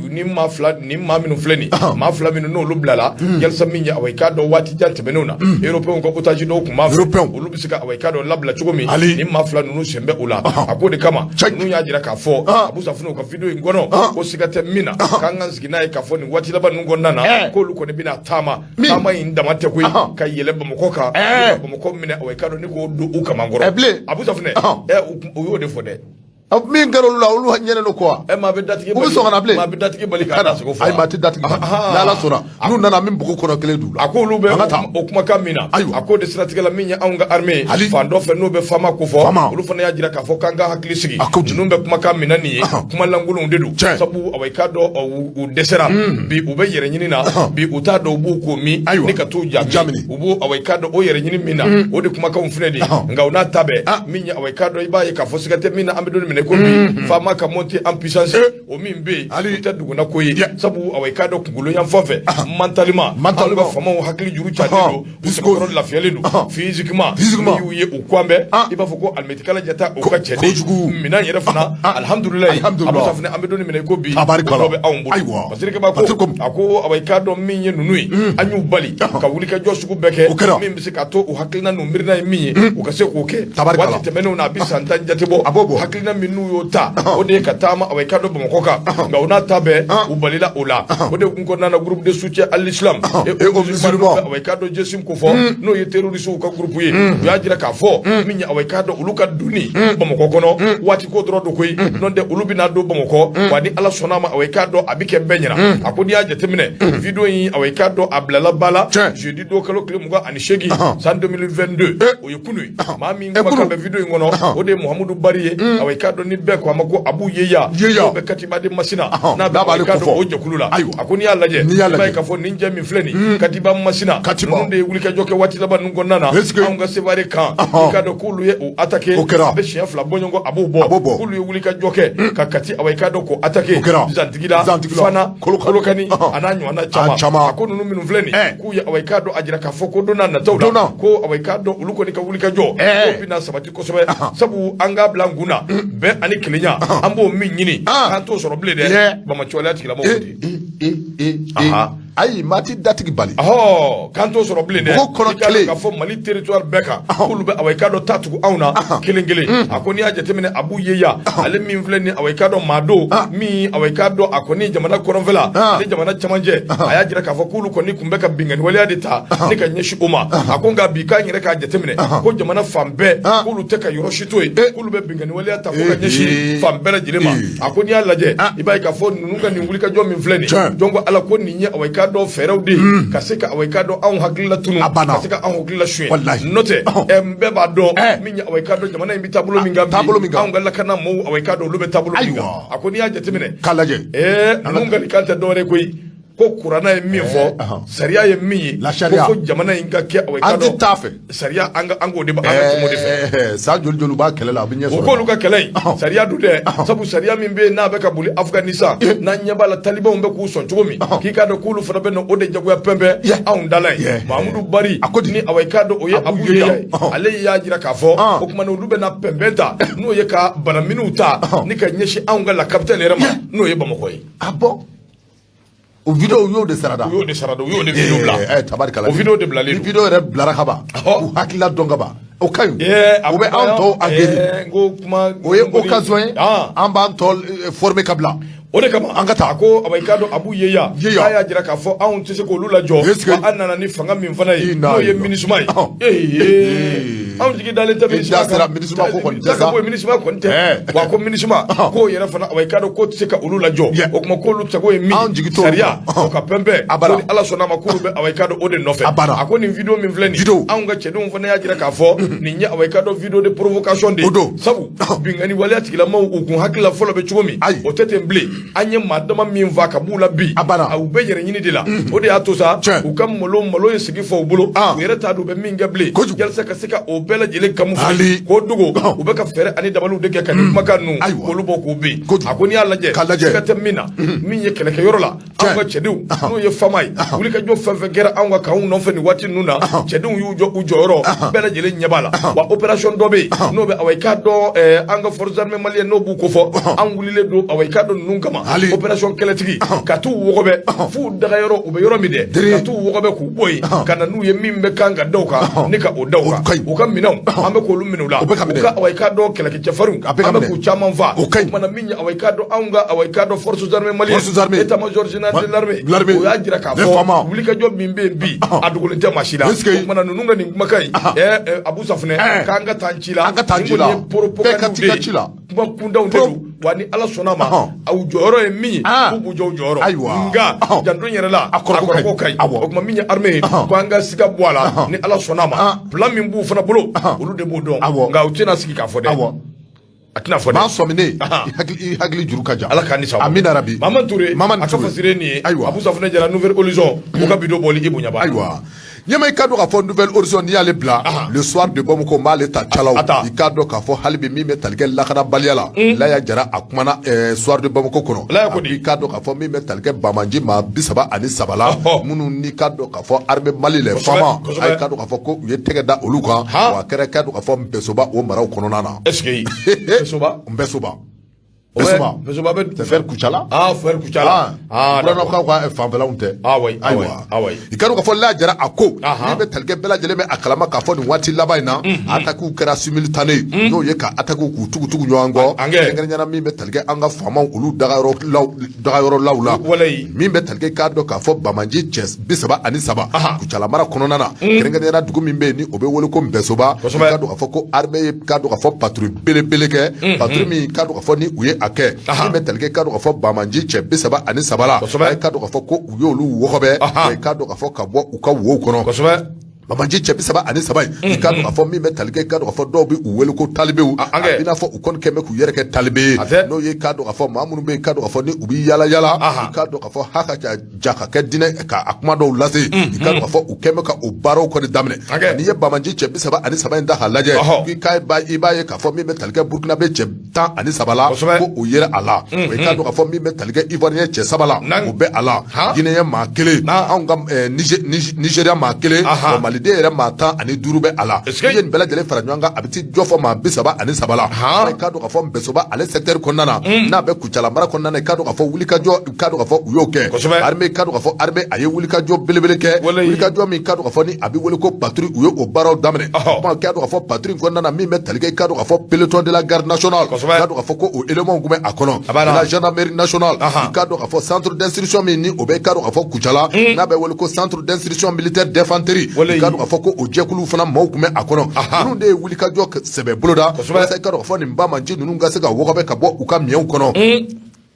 ni maa fila ni maa minnu filɛ nin, maa fila minnu n'olu bilala yalisa, min ye awa, i k'a dɔn waati jan tɛmɛnenw na, européens ka otage dɔw tun b'a fɛ, olu bɛ se ka awa, i k'a dɔn labila cogo min, ni maa fila ninnu sen bɛ o la. A k'o de kama ninnu y'a jira k'a fɔ Abu Safunɛ ka vidéo in kɔnɔ ko siga tɛ min na, k'an k'an sigi n'a ye k'a fɔ nin waati laban ninnu kɔnɔna na, k'olu kɔni bɛna taama, taama in dama tɛ koyi, ka yɛlɛ Bamakɔ kan, ka Bamakɔ minɛ, awa, i k'a dɔn ni k'o don u kamankɔrɔ. Abu Safunɛ, u y'o de fɔ dɛ. Min kɛra olu la, olu ɲɛnen don quoi. Ɛ, maa bɛ datigi U bɛ sɔn ka na bilen. Maa bɛ datigi bali k'a da sogo fɔ. Ayi, maa tɛ datigi bali. N'Ala sɔnna, n'u nana, min bugu kɔnɔ kelen d'u la. A ko olu bɛ An ka taa. o kumakan min na. Ayiwa. A ko de siratigɛ la, min ye anw ka armée Hali. fan dɔ fɛ, n'o bɛ FAMa ko fɔ, FAMa. olu fana y'a jira k'a fɔ k'an ka hakili sigi. A ko di. Ninnu bɛ kumakan min na nin ye, kuma lankolonw de don. Sabu awa, i k'a dɔn, u dɛsɛra bi, u bɛ yɛrɛ ɲini na bi, u t'a dɔn u b'u ko min Ayiwa. ni ka t'u jaabi. Jaabi. U b'o, awa, i k'a dɔn, o yɛrɛ ɲini min na, o de kumakanw filɛ nin ye. Nka o n'a ta bɛɛ, min ye, awa, i k'a dɔn, i b'a ye k'a fɔ siga tɛ min na, an bɛ don min na i ko bi, FAMa ka monter en puissance, o min bɛ yen, Hali. o tɛ duguna ko ye. Sabu awa, i k'a dɔn, kunkolo yan fan fɛ, mentalement, Mentalement. anw ka faamaw hakili juru calen don, u sɛbɛkɔrɔ lafiyalen don. Physiquement, Physiquement. n'i y'u ye u kɔn bɛ, i b'a fɔ ko alimetikala jata o ka cɛden. Kojugu. Minɛn yɛrɛ fana, alhamdulilayi. Alhamdulillah. Abusa fana, an bɛ don min na i ko bi, Tabarikala. o dɔ bɛ anw bolo. Ayiwa. Parce que ba Parce ko que a ko, awa, i k'a dɔn, min ye ninnu ye, an y'u bali ka wulikajɔ sugu bɛɛ O kɛ kɛra. min bɛ se k'a to u hakilina n'u miirina ye min ye, u ka se k'o kɛ. Tabarikala. Waati tɛmɛnenw na, a bɛ san 10 jate bɔ. A b'o bɔ. Hakilina min n'u y'o ta, o de ye ka taama, awa, i k'a dɔn, Bamakɔ kan. Nka o n'a ta bɛɛ, u balila o la. O de kun kɔnɔna na, groupe de soutien à l'islam Et aux musulmans. awa, i k'a dɔn, GSIM ko fɔ, n'o ye terroristes ka groupe ye, u y'a jira k'a fɔ min ye, awa, i k'a dɔn, olu ka donni Bamakɔ kɔnɔ, waati ko dɔrɔn don koyi. N'o tɛ, olu bɛna don Bamakɔ wa, ni Ala sɔnna a ma, awa, i k'a dɔn, a bɛ kɛ bɛɛ ɲɛna. A ko n'i y'a jateminɛ, vidéo in, awa, i k'a dɔn, a bilala ba la jeudi don, kalo tile 28, san 2022, o ye kunu ye. Maa min kumakan bɛ vidéo in kɔnɔ, o de ye Muhamudu Bari ye, awa, i k'a dɔn, ni bɛɛ ko a ma ko Abu Yeya, Yeya. n'o bɛ Katiba de Masina, n'a bɛ, N'a awa, b'ale i k'a dɔn, kofɔ. o jɛkulu la. Ayiwa. A ko n'i y'a lajɛ, N'i y'a i b'a ye lajɛ. k'a fɔ nin jɛ min filɛ nin, Katiba Masina, Katiba. ninnu de ye wulikajɔ kɛ waati laban ninnu kɔnɔna na Est-ce que- anw ka Sevare kan. I k'a dɔn k'olu ye o attaqué. O kɛra. A bɛ siɲɛ 2 bɔɲɔgɔn, a b'o bɔ. A b'o bɔ. K'olu ye wulikajɔ kɛ ka Kati, awa, i k'a dɔn, k'o attaqué. O kɛra. Zantigila, Zantigila. Fana, Kolokani. Kolokani, a n'a ɲɔgɔnna caman. A caman. A ko ninnu minnu filɛ nin, k'u ye, awa, i k'a dɔn, a jira k'a fɔ ko don n'a nataw la, Don na. ko, awa, i k'a dɔn, olu kɔni ka wulikajɔ, k'o bɛna sabati kosɛbɛ. Sabu an k'a bila an kun na, bɛn ani kelenya, an b'o min ɲini, k'an t'o sɔrɔ bilen dɛ. Bamacɔlenya tigilamɔgɔw ko ten. Ayi, maa ti datigi bali. Ɔhɔ, k'an t'o sɔrɔ bilen dɛ. Mɔgɔ kɔnɔ I k'a dɔn kelen. k'a fɔ Mali territoire bɛɛ kan, k'olu bɛ, awa, i k'a dɔn, taa tugu anw na kelen kelen. A ko n'i y'a jateminɛ, Abu Yeya, ale min filɛ nin, awa, i k'a dɔn, maa don min, awa, i k'a dɔn, a kɔni jamana kɔrɔnfɛla ni jamana camancɛ, a y'a jira k'a fɔ k'olu kɔni tun bɛ ka binkanni waleya de ta ni ka ɲɛsin o ma. A ko nka bi, k'an yɛrɛ k'a jateminɛ ko jamana fan bɛɛ, k'olu tɛ ka yɔrɔ si to yen, k'olu bɛ binkanni waleya ta ko ka ɲɛsin fan bɛɛ lajɛlen ma. A ko n'i y'a lajɛ, i b'a ye k'a fɔ ninnu ka nin wulikajɔ min filɛ nin, donc Ala ko nin ye, awa, i k'a dɔn, fɛɛrɛw de ye ka se ka, awa, i k'a dɔn, anw hakili la tunu, A banna. ka se ka anw hakili la suɲɛ. Walahi. N'o tɛ, bɛɛ b'a dɔn min ye, awa, i k'a dɔn, jamana in bɛ taabolo min kan bi, Taabolo min kan. anw ka lakana mɔɔw, awa, i k'a dɔn, olu bɛ taabolo min kan. Ayiwa. A ko n'i y'a jateminɛ, K'a lajɛ. Ninnu ka nin kan tɛ dɔwɛrɛ ye koyi, ko kuranna ye min fɔ, sariya ye min ye, La sariya. ko fo jamana in ka kɛ, awa, i k'a An ti dɔn, t'a fɛ. sariya, an ka, an k'o de, an ka tɛmɛ o de fɛ. San joli joli u b'a kɛlɛ la, a bɛ ɲɛ O sɔrɔ. k'olu ka kɛlɛ in, sariya dun dɛ. Sabu sariya min bɛ yen, n'a bɛ ka boli Afganistan, n'an ɲɛ b'a la talibanw bɛ k'u sɔn cogo min, k'i k'a dɔn k'olu fana bɛ na o de jagoya pɛnpɛn anw da la yen. Mahamudu Bari, A ko di? ni, awa, i k'a dɔn, o ye Abu Abu Yeya. Yeya ye, ale y'a jira k'a fɔ o tuma na olu bɛ na pɛnpɛn ta, n'o ye ka banaminiw ta ni ka ɲɛsin anw ka la capitale yɛrɛ ma, n'o ye Bamakɔ ye. Ah bon, o vidéo, u y'o de sarada. U y'o de sara, u y'o de vidéo bila. Tabarikala. O vidéo de bilalen Ni don. vidéo yɛrɛ bilara ka ban, u hakilila dɔn ka ban, o ka ɲi. O bɛ anw tɔw aguerri. N ko kuma O ye occasion ye, an b'an tɔ former ka bila. O de kama An ka taa. A ko, awa, i k'a dɔn, Abu Yeya, Yeya. k'a y'a jira k'a fɔ anw tɛ se k'olu lajɔ. Est-ce que- Wa an nana ni fanga min fana ye, Ina n'o ye ina. MINUSMA ye. Ee, anw jigi dalen tɛ I MINUSMA da sera kan. MINUSMA ko kɔni tɛ Da ka sa. bɔ yen, MINUSMA kɔni tɛ. Wa ko MINUSMA k'o yɛrɛ fana, awa, i k'a dɔn, k'o tɛ se ka olu lajɔ. O tuma k'olu sago ye min, Anw jigi t'olu sariya kan. o ka pɛnpɛn, A bara. ko ni Ala sɔnna a ma, k'olu bɛ, awa, i k'a dɔn, o de nɔfɛ. A banna. A ko nin vidéo min filɛ nin, Vidéo. anw ka cɛdenw fana y'a jira k'a fɔ nin ye, awa, i k'a dɔn, vidéo de provocation de ye. O don. Sabu binkanni waleya tigilamaaw, u kun hakili la fɔlɔ bɛ cogo min, Ayi. o tɛ ten bilen. An ye maa dama min fa ka b'u la bi, A banna. u bɛ yɛrɛ ɲini de la. O de y'a to sa, u ka malo malo ye sigi fɔ u bolo, u yɛrɛ t'a dɔn u bɛ min kɛ bilen. Kojugu. Yalisa ka se ka o bɛɛ lajɛlen camoufler, Ali. k'o dogo, u bɛ ka fɛɛrɛ ani dabaliw de kɛ ka nin kumakan ninnu, Ayiwa. k'olu bɔ k'u bin. Kojugu. A ko n'i y'a lajɛ, K'a lajɛ. siga tɛ min na, min ye kɛlɛkɛyɔrɔ la, anw ka cɛdenw, n'o ye FAMa ye, wulikajɔ fɛn fɛn kɛra anw ka kanw nɔfɛ nin waati ninnu na, cɛdenw y'u jɔ u jɔyɔrɔ, bɛɛ lajɛlen ɲɛ b'a la. Wa opération dɔ bɛ yen, n'o bɛ, awa, i k'a dɔn, an ka forces armées maliennes, n'o b'u kofɔ, an wulilen don, awa, i k'a dɔn, ninnu kama. Ali. Opération kɛlɛtigi ka t'u wɔgɔbɛ f'u dagayɔrɔ, u bɛ yɔrɔ min dɛ, Dere. ka t'u wɔgɔbɛ k'u bɔ yen ka na n'u ye, min bɛ kan ka da u kan, ni ka o da u O kan. ka ɲi. U ka minɛnw, an bɛ k'olu minɛ u la. O bɛ ka minɛ. U ka, awa, i k'a dɔn, kɛlɛkɛcɛfarinw, A bɛ ka an bɛ minɛ. k'u caman fa. O ka ɲi. O kumana min ye, awa, i k'a dɔn, anw ka, awa, i k'a dɔn, forces armées maliennes, Forces armées. état major général de l'armée, L'armée. o y'a jira k'a Les fɔ FAMa. wulikajɔ min bɛ yen bi, a dogolen tɛ maa si la. Est-ce que- O kumana ninnu ka nin kumakan in, Abu Safunɛ, k'an ka taa ci la. An ka taa Nin ci la. kɔni ye Bɛɛ ka propagande t'i ka de ye. ci la. Kuma kundaw de don wa ni Ala sɔnna ma aw jɔyɔrɔ ye min ye, k'u b'u jɔ u jɔyɔrɔ. Nka janto n yɛrɛ la, a kɔrɔko ka ɲi. O tuma min ye armée ye, ko an ka siga bɔ a la, ni Ala sɔnna ma, plan min b'u fana bolo, olu de b'o dɔn, nka u tɛna sigi k'a fɔ dɛ, a tɛna fɔ dɛ. Maa sɔminen, i hakili juru ka jan. Ala k'an ni sababa. Amina rabi. Mamani Ture, Mamani a ka Ture. fasiri ye nin ye. Ayiwa. Abu Safunɛ Jara, Nouvelle Horizon, o ka vidéo bɔli i bonya ba. Ayiwa, ɲɛma, i ka dɔn k'a fɔ Nouvelle Horizon, n'i y'ale bila, Le Soir de Bamako, n b'ale ta calaw. A ta. I k'a dɔn k'a fɔ hali bi min bɛ tali kɛ lakanabaliya la, Laya Jara a kumana Soir de Bamako kɔnɔ. Laya ko di? I k'a dɔn k'a fɔ min bɛ tali kɛ Bamanji maa 33 la, minnu n'i k'a dɔn k'a fɔ armée Mali les FAMa, a k'a dɔn k'a fɔ ko u ye tɛgɛ da olu kan, wa a kɛra k'a dɔn k'a fɔ Npɛsoba o maraw kɔnɔna na. Est ce que Npɛsoba? Npɛsoba. Npɛsoba. Npɛsoba bɛ C'est vers Kucala. Ah, vers Kucala. Ah, d'accord. Buranakaw ka fanfɛlaw tɛ. Ah oui, ah oui, Ayiwa. ah oui. I ka dɔn k'a fɔ Laya Jara a ko min bɛ tali kɛ bɛɛ lajɛlen bɛ a kalama k'a fɔ nin waati laban in na, attaques kɛra simultané, n'o ye ka attaques k'u tugu-tugu ɲɔgɔn kɔ, An kɛ. kɛrɛnkɛrɛnnenya min bɛ tali kɛ an ka faamaw olu dagayɔrɔ law la. Walayi. Min bɛ tali kɛ k'a dɔn k'a fɔ Bamanji cɛ 33, Kucala mara kɔnɔna na, kɛrɛnkɛrɛnnenya dugu min bɛ yen ni o bɛ wele ko Npɛsoba, i k'a dɔn k'a fɔ ko armée ye k'a dɔn k'a fɔ patrouille belebele kɛ, patrouille min k'a dɔn k'a fɔ ni u ye a kɛ, min bɛ tali kɛ k'a dɔn k'a fɔ Bamanji cɛ 33 la, a ye k'a dɔn k'a fɔ ko u y'olu wɔgɔbɛ, i k'a dɔn k'a fɔ ka bɔ u ka wow kɔnɔ. Bamanji cɛ 33 in, i k'a dɔn k'a fɔ min bɛ tali kɛ k'a dɔn k'a fɔ dɔw bɛ u wele ko talibew, a b'i n'a fɔ u kɔni kɛn bɛ k'u yɛrɛ kɛ talibe ye, n'o ye k'a dɔn k'a fɔ maa minnu bɛ yen k'a dɔn k'a fɔ ni u bɛ yala yala, i k'a dɔn k'a fɔ ha ka ja ka kɛ diinɛ ka a kuma dɔw lase, i k'a dɔn k'a fɔ u kɛn bɛ ka o baaraw kɔni daminɛ. N'i ye Bamanji cɛ 33 in ta k'a lajɛ, i b'a ye k'a fɔ min bɛ tali kɛ Burukinabe cɛ 13 la, ko o yera a la. I k'a dɔn k'a fɔ min bɛ tali kɛ Ivoirien cɛ 3 la, o bɛ a la, Guinéen maa kelen, anw ka Nigéria maa kelen, Maliden yɛrɛ maa 15 bɛ a la. N'i ye nin bɛɛ lajɛlen fara ɲɔgɔn kan, a bɛ t'i jɔ fɔ maa 33 la. I k'a dɔn k'a fɔ Npɛsoba ale secteur kɔnɔna na, n'a bɛ Kucala mara kɔnɔna na, i k'a dɔn k'a fɔ wulikajɔ, i k'a dɔn k'a fɔ u y'o kɛ. Armée, i k'a dɔn k'a fɔ armée a ye wulikajɔ belebele kɛ, wulikajɔ min k'a dɔn k'a fɔ ni a bɛ wele ko patrouille, u ye o baaraw daminɛ. Kuma k'a dɔn k'a fɔ patrouille kɔnɔna na, min bɛ tali kɛ i k'a dɔn k'a fɔ peloton de la garde nationale, k'a dɔn k'a fɔ ko o élément tun bɛ a kɔnɔ, la gendarmerie nationale, i k'a dɔn k'a fɔ centre d'instruction min ni o bɛ i k'a dɔn k'a fɔ Kucala, n'a bɛ wele ko centre d'instruction militaire d'infanterie, i k'a dɔn k'a fɔ ko o jɛkulu fana maaw tun bɛ a kɔnɔ. Ninnu de ye wulikajɔ sɛbɛ boloda walasa i k'a dɔn k'a fɔ nin bamanci ninnu ka se ka wɔgɔbɛ ka bɔ u ka miɲɛw kɔnɔ.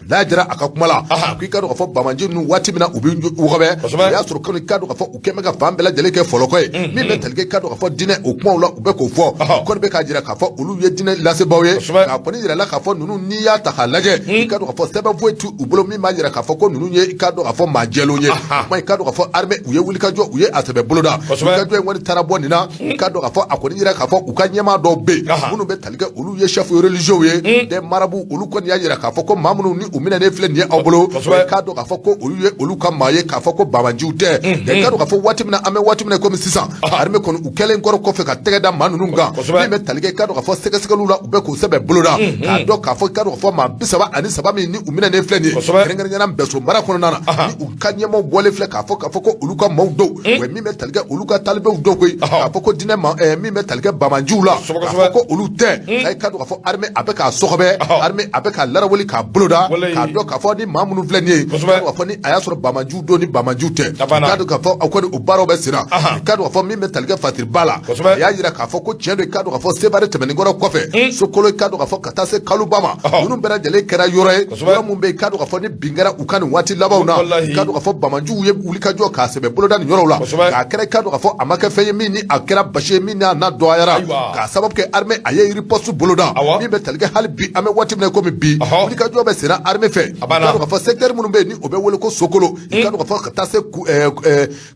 Laya Jara a ka kuma la, a ko i k'a dɔn k'a fɔ bamanji ninnu, waati min na u bɛ wɔgɔbɛ, o y'a sɔrɔ kɔni i k'a dɔn k'a fɔ u kɛn bɛ ka fan bɛɛ lajɛlen kɛ fɔlɔkɔ ye. Min bɛ tali kɛ i k'a dɔn k'a fɔ diinɛ o kumaw la, u bɛ k'o fɔ, u kɔni bɛ k'a jira k'a fɔ olu ye diinɛ lasebaaw ye, k'a kɔni yira la k'a fɔ ninnu, n'i y'a ta k'a lajɛ, i k'a dɔn k'a fɔ sɛbɛn foyi t'u bolo min b'a jira k'a fɔ ko ninnu ye i k'a dɔn k'a fɔ maa jɛlenw ye. Kuma i k'a dɔn k'a fɔ armée u ye wulikajɔ, u ye a sɛbɛ boloda, wulikajɔ in kɔni taara bɔ nin na. I k'a dɔn k'a fɔ a kɔni yira k'a fɔ u ka ɲɛmaa dɔw bɛ yen minnu bɛ tali kɛ olu ye chef religieux ye, des marabouts, olu kɔni y'a jira k'a fɔ ko maa minnu ni u minɛnen filɛ nin ye aw bolo, i k'a dɔn k'a fɔ ko olu ye olu ka maa ye, k'a fɔ ko bamanjiw tɛ. Nka i k'a dɔn k'a fɔ waati min na an bɛ waati min na komi sisan, armée kɔni u kɛlen kɔrɔ kɔfɛ ka tɛgɛ da maa ninnu kan, min bɛ tali kɛ i k'a dɔn k'a fɔ sɛgɛsɛgɛliw la, u bɛ k'o sɛbɛn boloda k'a dɔn k'a fɔ i k'a dɔn k'a fɔ maa 33 min ni u minɛnen filɛ nin ye, kɛrɛnkɛrɛnnenya la Npɛso mara kɔnɔna na, ni u ka ɲɛmaaw bɔlen filɛ k'a fɔ ko olu ka maaw don, wa min bɛ tali kɛ olu ka talibew dɔw koyi, k'a fɔ ko diinɛ ma min bɛ tali kɛ bamanjiw la, k'a fɔ ko olu tɛ. A k'a dɔn k'a fɔ armée a bɛ k'a sɔgɔbɛ, armée a bɛ k'a larawuli k'a boloda k'a dɔn k'a fɔ ni maa minnu filɛ nin ye, k'a fɔ ni a y'a sɔrɔ bamanjiw don ni bamanjiw tɛ. K'a dɔn k'a fɔ aw kɔni o baaraw bɛ sen na. K'a dɔn k'a fɔ min bɛ tali kɛ Fasiriba la, a y'a jira k'a fɔ ko tiɲɛ don, i k'a dɔn k'a fɔ Sevare tɛmɛnen kɔrɔ kɔfɛ, Sokolo, i k'a dɔn k'a fɔ ka taa se Kaluba ma, ninnu bɛɛ lajɛlen kɛra yɔrɔ ye, yɔrɔ min bɛ yen, k'a dɔn k'a fɔ ni bin kɛra u kan nin waati labanw na, k'a dɔn k'a fɔ bamanjiw ye wulikajɔ k'a sɛbɛ boloda nin yɔrɔw la, k'a kɛra i k'a dɔn k'a fɔ a ma kɛ fɛn ye min ni a kɛra basi ye, min n'a n'a dɔgɔyara, k'a sababu kɛ armée a ye riposte boloda. Min bɛ tali kɛ hali bi an bɛ waati min na komi bi, wulikajɔ bɛ senna armée fɛ, k'a dɔn k'a fɔ secteur minnu bɛ yen ni o bɛ wele ko Sokolo, i k'a dɔn k'a fɔ ka taa se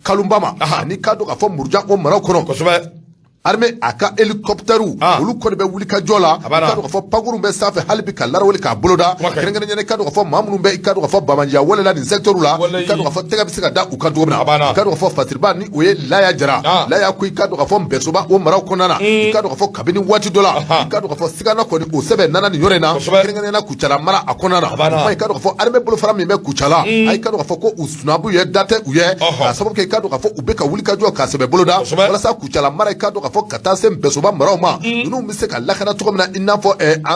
Kalunba ma, ani k'a dɔn k'a fɔ Murujan o maraw kɔnɔ, armée a ka hélicoptère olu kɔni bɛ wuli ka jɔ la. I k'a dɔn k'a fɔ pankurun bɛ sanfɛ hali bi ka larawuli k'a boloda, kɛrɛnkɛrɛnnenya i k'a dɔn k'a fɔ maa minnu bɛ i k'a dɔn k'a fɔ bamanjiya wale la nin secteur la, i k'a dɔn k'a fɔ tɛgɛ bɛ se ka da u kan cogo min na. I k'a dɔn k'a fɔ Fasiriba ni o ye Laya Jara, Laya ko i k'a dɔn k'a fɔ Npɛsoba o maraw kɔnɔna na, i k'a dɔn k'a fɔ kabini waati dɔ la, i k'a dɔn k'a fɔ sigana kɔni o sɛbɛn nana nin yɔrɔ in na, kɛrɛnkɛrɛnnenya la Kucala mara a kɔnɔna na. I k'a dɔn k'a fɔ armée bolofara min bɛ Kucala, a i k'a dɔn k'a fɔ ko u sunabu ye da tɛ u ye, k'a sababu kɛ i k'a dɔn k'a fɔ u bɛ ka wuli ka jɔ k'a sɛbɛ boloda walasa Kucala mara, i k'a dɔn k'a fɔ fɔ ka taa se Npɛsoba maraw ma, ninnu bɛ se ka lakana cogo min na, i n'a fɔ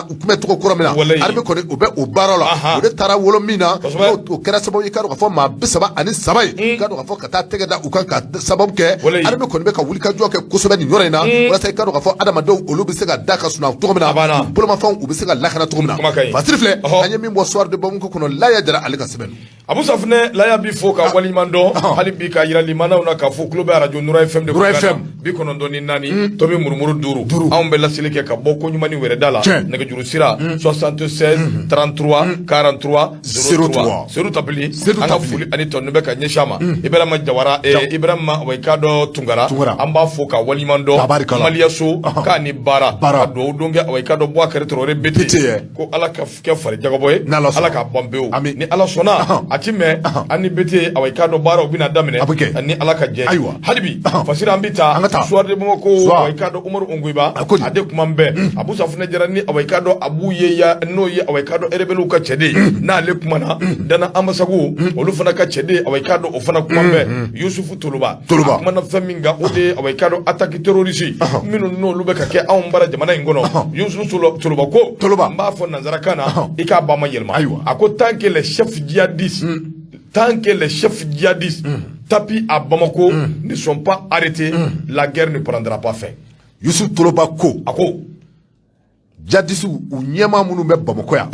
u tun bɛ cogo kɔrɔ min na. Armée kɔni, u bɛ o baara la. O de taara wolo min na, o kɛra sababu ye, i k'a dɔn k'a fɔ maa 33 ye, i k'a dɔn k'a fɔ ka taa tɛgɛ da u kan, ka sababu kɛ armée kɔni bɛ ka wulikajɔ kɛ kosɛbɛ nin yɔrɔ in na, walasa i k'a dɔn k'a fɔ adamadenw, olu bɛ se ka da ka sunɔgɔ cogo min na, bolomafɛnw, u bɛ se ka lakana cogo min na. Fasiri filɛ, an ye min bɔ Soir de Bamako kɔnɔ, Laya Jara, ale ka sɛbɛn. Abu Safunɛ Laya bi fo ka waleɲuman dɔn hali bi, ka yira limanaw na k'a fɔ tulo bɛ arajo Nura FM de Nura FM 94 tomi murumuru 5. Anw bɛ laseli kɛ ka bɔ ko ɲuman ni wɛrɛda la. Nɛgɛjuru sira 76 33 43 03. Sedu Tapili, an ka foli ani tanu bɛ ka ɲɛsin a ma. Ibrahima Jawara, Ibrahima, i k'a dɔn, Tunkara, an b'a fo ka waleɲuman dɔn. Maliya so k'a ni baara, ka dugawu don kɛ, i k'a dɔn, Buwa Traoré BT, ko Ala ka kɛ fari jagabɔ ye, Ala k'a ban pewu. Ni Ala sɔnna, a ti mɛn, an ni BT, awa, i k'a dɔn, baaraw bɛna daminɛ ni Ala ka jɛ. Hali bi, Fasiri, an bɛ taa Soir de Bamako. Awa, i k'a dɔn, Umaru Ongoyiba, a de kuma bɛɛ. Abu Safunɛ Jara ni, awa, i k'a dɔn, Abu ye ya, n'o ye, awa, i k'a dɔn, rebelles ka cɛden, n'ale kumana. Dana Amasagu, olu fana ka cɛden, awa, i k'a dɔn, o fana kuma bɛɛ. Yusufu Toloba, a kumana fɛn min kan, o de ye, awa, i k'a dɔn, attaque terroriste minnu n'olu bɛ ka kɛ anw bara jamana in kɔnɔ. Yusufu Toloba ko, Toloba, n b'a fɔ nanzarakan na, i k'a ba ma yɛlɛma. A ko tant que les chefs djihadistes, tant que les chefs djihadistes tapis à Bamako ne sont pas arrêtés, la guerre ne prendra pas fin. Yusuf Toloba ko, a ko djihadistes, u ɲɛmaa minnu bɛ Bamakɔ yan,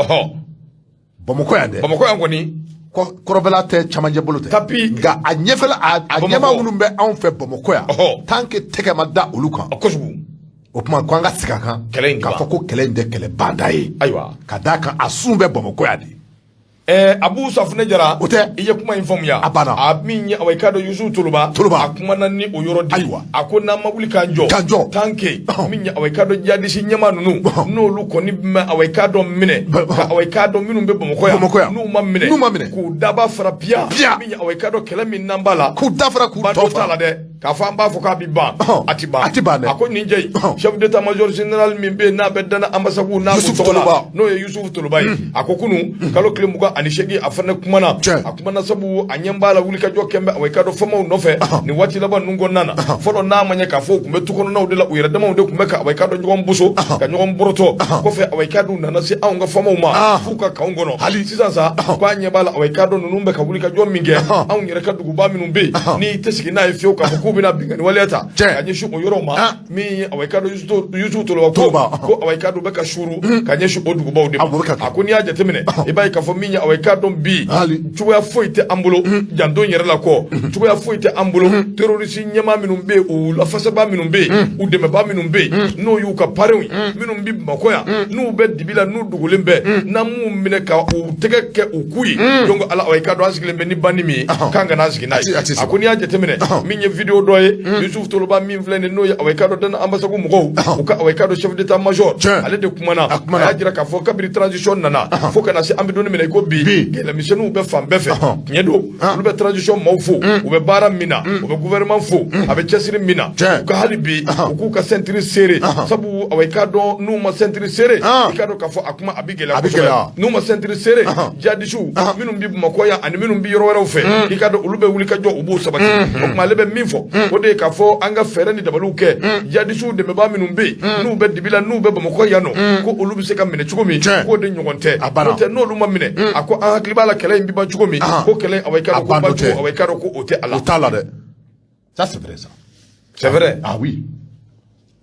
Bamakɔ yan dɛ, Bamakɔ yan kɔni, kɔrɔbɛla tɛ, camancɛ bolo tɛ, tapi, nka a ɲɛfɛla, a ɲɛmaa minnu bɛ anw fɛ Bamakɔ yan, tant que tɛgɛ ma da olu kan, kojugu, o tuma ko an ka segin a kan, kɛlɛ in k'a fɔ ko kɛlɛ in tɛ kɛlɛ banda ye. Ayiwa. Ka d'a kan, a sun bɛ Bamakɔ yan de. Abu Safunɛ Jara, o tɛ, i ye kuma in faamuya. A banna. A min ye, awa, i k'a dɔn, Yusufu Toloba, Toloba, a kumana ni o yɔrɔ de. Ayiwa. A ko n'an ma wuli k'an jɔ, k'an jɔ, tant que min ye, awa, i k'a dɔn, jihadiste ɲɛmaa ninnu, n'olu kɔni ma, awa, i k'a dɔn, minɛ ka, awa, i k'a dɔn, minnu bɛ Bamakɔ yan, Bamakɔ yan, n'u ma minɛ, n'u ma minɛ, k'u daba fara piya, piya, min ye, awa, i k'a dɔn, kɛlɛ min n'an b'a la, k'u da fara, k'u tɔ fara la dɛ, k'a fɔ an b'a fɔ k'a bi ban, a ti ban, a ti ban dɛ. A ko nin jɛ in, chef d'état major général min bɛ yen, n'a bɛ Dana Amasagu n'a tɔgɔ la, n'o ye Yusufu Toloba ye, a ko kunun kalo tile 28, a fana kumana. A kumana sabu a ɲɛ b'a la, wulikajɔ kɛn bɛ, awa, i k'a dɔn, famaw nɔfɛ nin waati laban ninnu kɔnɔna na. Fɔlɔ, n'a ma ɲɛ k'a fɔ u tun bɛ tu kɔnɔnaw de la, u yɛrɛ damaw de tun bɛ ka, awa, i k'a dɔn, ɲɔgɔn boso ka ɲɔgɔn bɔrɔtɔ kɔfɛ, awa, i k'a dɔn, u nana se anw ka famaw ma f'u ka kanw kɔnɔ. Hali sisan sa, k'a ɲɛ b'a la, awa, i k'a dɔn, ninnu bɛ ka wulikajɔ min kɛ anw yɛrɛ ka duguba minnu bɛ yen, n'i tɛ sigi n'a ye fiyewu k'a fɔ k'u bɛna binkanni waleya ta ka ɲɛsin o yɔrɔw ma. Min ye, awa, i k'a dɔn, Yusufu Toloba ko, awa, i k'a dɔn, u bɛ ka suuru ka ɲɛsin o dugubaw de ma. A ko n'i y'a jateminɛ, i b'a ye k'a fɔ min ye, awa, i k'a dɔn, bi cogoya foyi tɛ an bolo janto yɛrɛ la kɔ, cogoya foyi tɛ an bolo. Terroriste ɲɛmaa minnu bɛ yen, u lafasaba minnu bɛ yen, u dɛmɛba minnu bɛ yen, n'o y'u ka parrainw ye, minnu bɛ Bamakɔ yan, n'u bɛ dibi la, n'u dogolen bɛ, n'an m'u minɛ ka u tɛgɛ kɛ u ku ye, donc ala, awa, i k'a dɔn, an sigilen bɛ ni bandi min ye, k'an kana an sigi n'a ye. A ko n'i y'a jateminɛ, min ye vidéo dɔ ye, Yusuf Toloba min filɛ nin, n'o ye, awa, i k'a dɔn, Dana Amasagu mɔgɔw, u ka, awa, i k'a dɔn, chef d'état major, ale de kumana. A y'a jira k'a fɔ kabini transition nana fo ka na se an bɛ don min na i ko bi, gɛlɛyamisɛnninw bɛ fan bɛɛ fɛ. Tiɲɛ don, olu bɛ transition maaw fo, u bɛ baara min na, u bɛ gouvernement fo, a bɛ cɛsiri min na. U ka hali bi, u k'u ka ceinture serré, sabu, awa, i k'a dɔn, n'u ma ceinture serré, i k'a dɔn k'a fɔ a kuma a bɛ gɛlɛya kosɛbɛ. N'u ma ceinture serré, jihadistes minnu bɛ Bamakɔ yan ani minnu bɛ yɔrɔ wɛrɛw fɛ, i k'a dɔn, olu bɛ wuli ka jɔ, u b'u sabati. O tuma, ale bɛ min fɔ, o de ye k'a fɔ an ka fɛɛrɛ ni dabaliw kɛ, jihadistes dɛmɛbaa minnu bɛ yen, n'u bɛ dibi la, n'u bɛ Bamakɔ yan nɔ, ko olu bɛ se ka minɛ cogo min, k'o de ɲɔgɔn tɛ. N'o tɛ, n'olu ma minɛ, a ko an hakili b'a la kɛlɛ in bɛ ban cogo min, ko kɛlɛ, awa, i k'a dɔn, ko ban cogo, awa, i k'a dɔn, ko o tɛ a la. O t'a la dɛ, ça c'est vrai, ça. C'est vrai. Ah oui,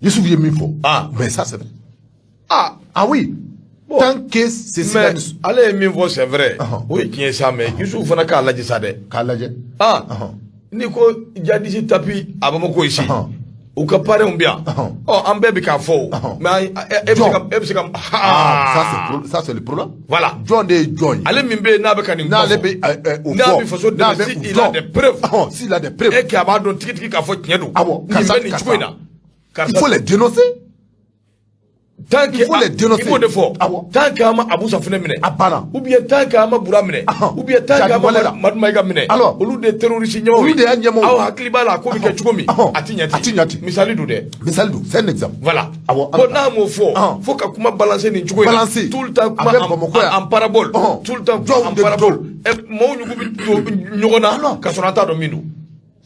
Youssouf ye min fɔ, mais ça c'est vrai. Ah oui. Bon, tant que c'est mais ale ye min fɔ, c'est vrai, o ye tiɲɛ sa, mais Youssouf fana k'a lajɛ sa dɛ. K'a lajɛ. N'i ko jihadiste tapis à Bamako ici, u ka parrainw bɛ yan, ɔ, an bɛɛ bɛ k'a fɔ o, mais e bɛ se ka Ah, ça c'est le problème. Voilà. Jɔn de ye jɔn ye? Ale min bɛ yen, n'a bɛ ka nin kuma n'ale fɔ, bɛ o fɔ, n'a bɛ faso dɛmɛ, si il a des preuves, s'il a des preuves, e k'a b'a dɔn tigitigi k'a fɔ tiɲɛ don, awɔ, nin bɛ nin cogo in na. Il faut les dénoncer. Tant que il faut les dénoncer. I b'o de fɔ. Tant que an ma Abu Safunɛ minɛ, a banna. Ou bien tant que an ma Bura minɛ, ou bien tant que an ma Madu Mayiga minɛ, alors olu de ye terroriste ɲɛmaaw ye. Olu de y'a ɲɛmaaw. Aw hakili b'a la a ko bɛ kɛ cogo min, a ti ɲɛ ten. A ti ɲɛ ten. Misali don dɛ. Misali don, c'est un exemple. Voilà. Awɔ. Bon, n'a m'o fɔ, fo ka kuma balancer nin cogo in na. Balancer. Tout le temps kuma en parabole. Tout le temps kuma en parabole. Maaw ɲugu bɛ don ɲɔgɔn na ka sɔrɔ an t'a dɔn min don.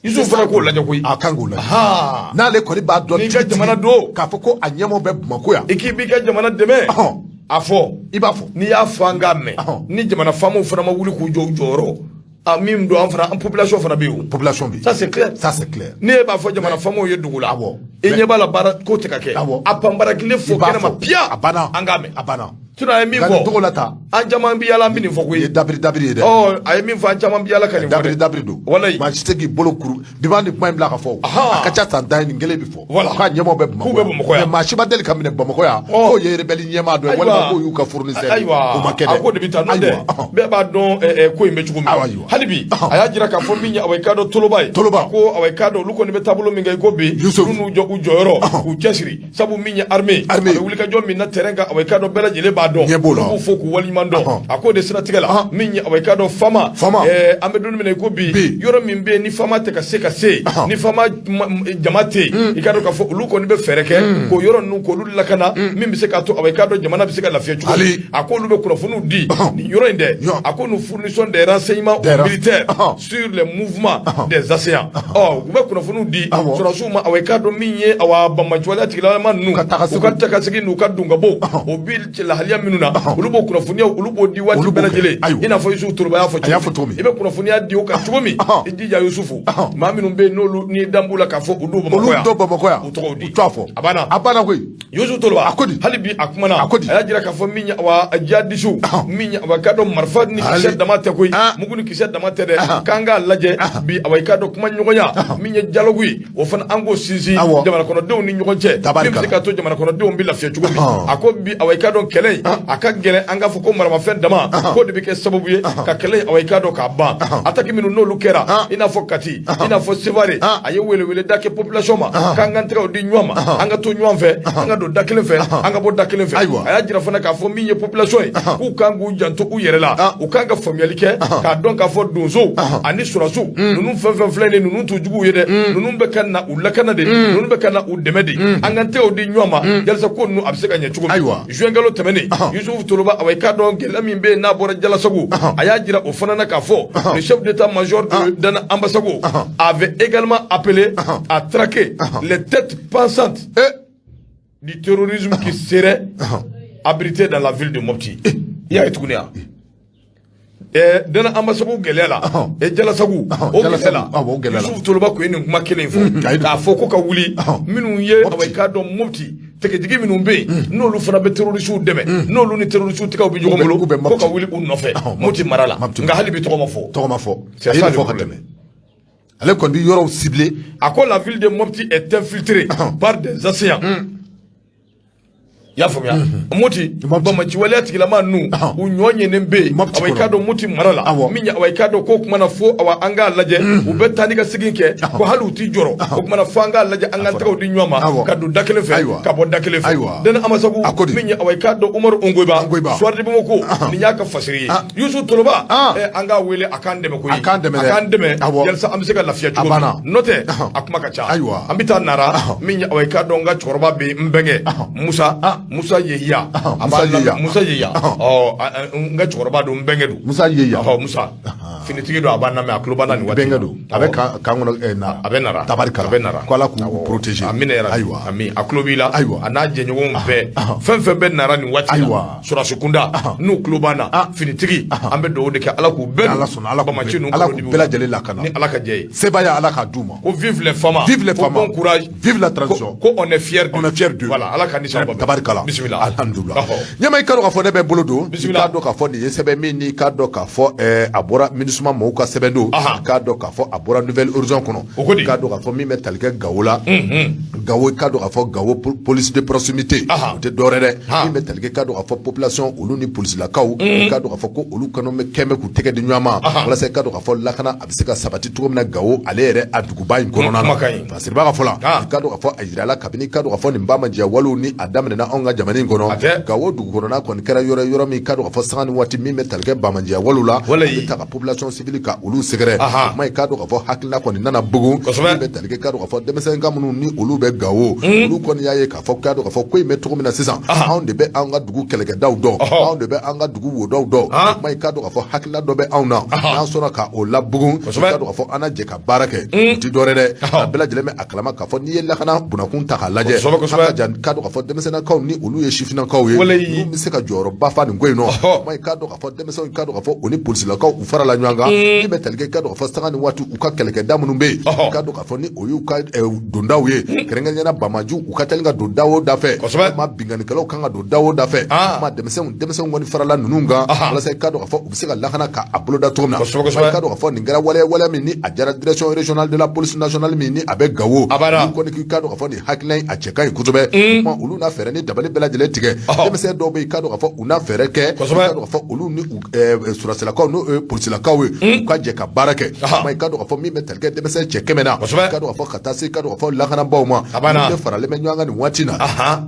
Yusuf fana k'o lajɛ koyi. A kan k'o lajɛ. N'ale kɔni b'a dɔn. N'i ka jamana don. K'a fɔ ko a ɲɛmaaw bɛ Bamakɔ yan. I k'i b'i ka jamana dɛmɛ. A fɔ. I b'a fɔ. N'i y'a fɔ an k'a mɛn. Ni jamana faamaw fana ma wuli k'u jɔ u jɔyɔrɔ. A min don an fana an population fana bɛ yen o. Population bɛ yen. Ça c'est clair. Ça c'est clair. N'e b'a fɔ jamana faamaw ye dugu la. Awɔ. I ɲɛ b'a la baara ko tɛ ka kɛ. Awɔ. A panbara kelen fɔ kɛnɛma piya. A banna. An k'a mɛn. A banna. Sinon a ye min Nka fɔ. nin togo la tan. An caman bɛ yala an bɛ nin fɔ koyi. Nin ye dabiri dabiri ye dɛ. Ɔ a ye min fɔ an caman bɛ yala ka nin fɔ dɛ. Dabiri dabiri don. Walayi. Maa si tɛ k'i bolo kuru bi b'a ni kuma in bila ka fɔ o. A ka ca san 10 ye nin kelen bɛ fɔ. Voilà. K'a ɲɛmaaw bɛ Bamakɔ K'u bɛ Bamakɔ yan. Mais maa si ma deli ka minɛ Bamakɔ yan. Ɔ. K'o ye rebelle ɲɛmaa dɔ ye walima k'o y'u ka fournisseur ye. Ayiwa O ma kɛ dɛ. a ko de bɛ taa n'o tɛ Ayiwa. bɛɛ b'a dɔn ko in bɛ cogo min. Ayiwa. Hali bi a y'a jira k'a fɔ min ye awa i k'a dɔn Toloba ye. Toloba. Ko awa i k'a dɔn olu kɔni bɛ taabolo min kɛ i ko bi. Yusuf. Olu n'u jɔ u jɔyɔrɔ k'u cɛsiri sabu min ye armée. Armée. A bɛ wulikajɔ min na terrain kan awa i k'a dɔn bɛɛ lajɛlen b'a dɔn. Ɲɛ b'o la. Olu b'u fo k'u waleɲuman dɔn. A k'o de siratigɛ la min ye awa i k'a dɔn FAMa. FAMa. An bɛ don min na i ko bi. Bi. Yɔrɔ min bɛ yen ni FAMa tɛ ka se ka se. Ni FAMa jama tɛ yen. I k'a dɔn k'a fɔ olu kɔni bɛ fɛɛrɛ kɛ. K'o yɔrɔ ninnu k'olu lakana. Min bɛ se k'a to awa i k'a dɔn jamana bɛ se ka lafiya cogo min. Ali. A k'olu bɛ kunnafoniw di. Nin yɔrɔ in dɛ. A ko nous fournissons des renseignements Des aux militaires sur sur les mouvements des assaillants. Ɔ u bɛ kunnafoniw di sɔrɔdasiw ma awa i k'a dɔn min ye awa banbaanciwaleya tigilama ninnu. U ka taa ka segin. U ka taa ka segin n'u ka don ka bɔ. O bi lahaliya minnu na. Olu b'o kunnafoniyaw olu b'o di waati Olu b'o bɛɛ kɛ. lajɛlen. Ayiwa. I n'a fɔ Yusufu Toloba y'a fɔ A y'a fɔ cogo min. I bɛ kunnafoniya di o kan cogo min. I jija Yusufu. Maa minnu bɛ yen n'olu ni dan b'u la k'a fɔ u don Bamakɔ Olu yan. dɔ Bamakɔ yan. U tɔgɔw di. U tɔgɔ fɔ. A banna. A banna koyi. Yusufu Toloba. A ko di? Hali bi a kumana. A ko di? A y'a jira k'a fɔ min ye awa jihadisiw. Min ye awa i k'a dɔn marifa ni kisɛ Ali. dama tɛ koyi. Mugu ni kisɛ dama tɛ dɛ. K'an k'a lajɛ bi awa i k'a dɔn kuma ɲɔgɔnya. Min ye dialogue ye o fana an k'o sinsin Awɔ. jamana kɔnɔdenw ni ɲɔgɔn cɛ. Tabarikala. Min bɛ se k'a to jamana kɔnɔdenw bɛ lafiya cogo min. A ko bi awa i k'a dɔn kɛlɛ in a ka gɛlɛn an k'a fɔ ko maramafɛn dama k'o de bɛ kɛ sababu ye ka kɛlɛ in awa i k'a dɔn k'a ban. Attaque minnu n'olu kɛra i n'a fɔ Kati i n'a fɔ Sevare a ye weleweleda kɛ population ma k'an k'an tɛgɛw di ɲɔgɔn ma an ka to ɲɔgɔn fɛ an ka don da kelen fɛ an ka bɔ da kelen fɛ. Ayiwa. A y'a jira fana k'a fɔ min ye population ye k'u kan k'u janto u yɛrɛ la u kan ka faamuyali kɛ k'a dɔn k'a fɔ donsow ani sɔrɔdasiw ninnu fɛn fɛn filɛ nin ye ninnu t'u juguw ye dɛ ninnu bɛ ka na u lakana de ninnu bɛ ka na u dɛmɛ de an k'an tɛgɛw di ɲɔgɔn ma yalasa ko ninnu a bɛ se ka ɲɛ cogo min. Ayiwa. Juin kalo tɛmɛnen Yusufu Toloba awa i k'a dɔn gɛlɛya min bɛ yen n'a bɔra Jalasago a y'a jira o fana na k'a fɔ le chef d'état-major de Dan Ambasago avait également appelé à traquer les têtes pensantes du terrorisme qui serait abrité dans la ville de Mopti. I y'a ye tuguni wa? Dana Ambasago gɛlɛya la Jalasago o gɛlɛya la Awɔ, o gɛlɛya la. Yusufu Toloba tun ye nin kuma kelen in fɔ A ye nin k'a fɔ ko ka wuli minnu ye Mopti. awa i k'a dɔn Mopti tɛgɛtigi minnu bɛ yen n'olu fana bɛ terrorisiw dɛmɛ n'olu ni terrorisiw tɛgɛw bɛ ɲɔgɔn bolo U bɛ ko Mopti. ka wuli u nɔfɛ Mopti mara la Mopti. nka hali bi tɔgɔ ma fɔ. Tɔgɔ ma fɔ. C'est A ye ça nin le fɔ ka problème. tɛmɛ. Ale kɔni bɛ yɔrɔw ciblé. A ko la ville de Mopti est infiltrée par des assaillants. I y'a faamuya Mopti Mopti. bamaci waleya tigilama ninnu u ɲɔ ɲɛnen bɛ yen Mopti awa i k'a kɔnɔ. dɔn Mopti mara la min ye awa i k'a dɔn k'o kumana fo awa an k'a lajɛ u bɛ taa ni ka segin kɛ ko hali u t'i jɔrɔ o kumana fo an k'a lajɛ an k'an tɛgɛw di ɲɔgɔn ma Awɔ. ka don da kelen fɛ Ayiwa. ka bɔ da kelen fɛ. Ayiwa. Dani Amasagu A ko di? min ye awa i k'a dɔn Umaru Ongoyiba Ongoyiba. Soir de Bamako nin y'a ka fasiri ye Yusu Toloba an k'a wele a k'an dɛmɛ koyi A k'an dɛmɛ dɛ. a k'an dɛmɛ Awɔ. yalisa an bɛ se ka lafiya cogo A banna. min n'o tɛ a kuma ka ca. Ayiwa. An bɛ taa Nara min ye awa i k'a dɔn n ka cɛkɔrɔba bɛ yen n bɛnkɛ Musa Musa Yehiya a Musa b'a lamɛn. Yehiya. Musa Yehiya ɔ n ka cɛkɔrɔba don n bɛnkɛ don. Musa Yehiya. Ɔhɔ Musa finitigi don a b'an lamɛn a tulo b'an na nin waati. Bɛnkɛ don. A bɛ kan kɔnɔ Nara. A bɛ Nara. Tabarikala. A bɛ Nara. Ko Ala k'u protéger. Amina yarabi. Ayiwa. Ami a tulo b'i la. Ayiwa. A n'a jɛɲɔgɔnw bɛɛ fɛn fɛn bɛ Nara nin waati la. Ayiwa. Sɔrɔdasi kunda n'u tulo b'an na finitigi an bɛ dugawu de kɛ Ala k'u bɛɛ don. Ala sɔnna, Ala k'u bamaci bɛɛ ninnu Ala kɔnɔ k'u dimiw bɛɛ lajɛlen lakana. Ni Ala ka jɛ ye. Sebaya Ala k'a d'u ma. Ko vive les FAMa. Vive les Ko FAMa. bon courage. Vive la transition. Ko on est fiers d'eux. On est fiers d'eux. Voilà Ala k'an ni sababa bɛn. Tabarikala. Bisimila. Alhamdulillah. Ɔhɔ. Ɲɛma i ka dɔn k'a fɔ ne bɛ bolo don. I Bisimila. k'a dɔn k'a fɔ nin ye sɛbɛn min n'i k'a dɔn k'a fɔ a bɔra MINUSMA mɔgɔw ka sɛbɛn don. I k'a dɔn k'a fɔ a bɔra Nouvelle Horizon kɔnɔ. O ko di? I k'a dɔn k'a fɔ min bɛ tali kɛ Gawo la. Gawo i k'a dɔn k'a fɔ Gawo police de proximité. O tɛ dɔwɛrɛ dɛ. Min bɛ tali kɛ i k'a dɔn k'a fɔ population olu ni polisilakaw. I k'a dɔn k'a fɔ ko olu kɔnɔ bɛ kɛn bɛ k'u tɛgɛ di ɲɔgɔn ma. Walasa i k'a dɔn k'a fɔ lakana a bɛ se ka sabati cogo min na Gawo ale yɛrɛ a duguba in kɔnɔna na. Kuma ka ɲi. Fasiriba ka fɔ la. I k'a dɔn k'a fɔ a jirala kabini i k'a dɔn k'a fɔ nin ba ma jɛ walew ni a daminɛna anw ka jamana in A tɛ. kɔnɔ Gawo dugu kɔnɔna kɔni kɛra yɔrɔ ye yɔrɔ min i k'a dɔn k'a fɔ sanga ni waati min bɛ tali kɛ bamandiya walew la Walayi. a bɛ ta ka population population civile ka olu sɛgɛrɛ. O kuma, i k'a dɔn k'a fɔ hakilina kɔni nana bugun. Min bɛ tali kɛ, k'a dɔn k'a fɔ denmisɛnnin minnu ni olu bɛ Gawo, olu kɔni y'a ye k'a fɔ, k'a dɔn k'a fɔ ko in bɛ cogo min na sisan, anw de bɛ an ka dugu kɛlɛkɛdaw dɔn, anw de bɛ an ka dugu wodaw dɔn. O kuma, i k'a dɔn k'a fɔ hakilina dɔ bɛ anw na, n'an sɔnna ka o labugun, i k'a dɔn k'a fɔ an na jɛ ka baara kɛ. O ti dɔwɛrɛ dɛ, a bɛɛ lajɛlen bɛ a kalama k'a fɔ n'i ye lakana bunakun ta k'a lajɛ, a ka jan, k'a dɔn k'a fɔ denmisɛnninkaw ni olu ye sifinnakaw ye, olu bɛ se ka jɔyɔrɔba fa nin ko in nɔ. O kuma, i k'a dɔn k'a fɔ denmisɛnw, i k'a dɔn k'a fɔ o ni polisilakaw u farala ɲɔgɔn kan. Min bɛ tali kɛ, i k'a dɔn k'a fɔ sanga ni waati u ka kɛlɛkɛda minnu bɛ yen, i k'a dɔn k'a fɔ ni o y'u ka dondaw ye, kɛrɛnkɛrɛnnenya banbaanciw, u ka teli ka don da o da fɛ, ma binkannikɛlaw kan ka don da o da fɛ. Ma denmisɛnw kɔni farala ninnu kan walasa i k'a dɔn k'a fɔ u bɛ se ka lakana ka a boloda cogo min na. I k'a dɔn k'a fɔ nin kɛra waleya, waleya min ni a diyara direction régionale de la police nationale min ni a bɛ Gawo. Olu kɔni k'i k'a dɔn k'a fɔ nin hakilina in, a cɛ ka ɲi kosɛbɛ. Kuma olu n'a fɛɛrɛ ni dabali bɛɛ lajɛlen tigɛ. Denmisɛn dɔw bɛ yen, i k'a dɔn k'a fɔ u n'a fɛɛrɛ kɛ, i k'a dɔn k'a fɔ olu ni sɔrɔdasilakaw, n'o ye polisilakaw ye, u ka jɛ ka baara kɛ. I k'a dɔn k'a fɔ min bɛ tali kɛ denmisɛn cɛ 100 na, i k'a dɔn k'a fɔ ka taa se, i k'a dɔn k'a fɔ lakanabaaw ma, olu de faralen bɛ ɲɔgɔn kan nin waati na.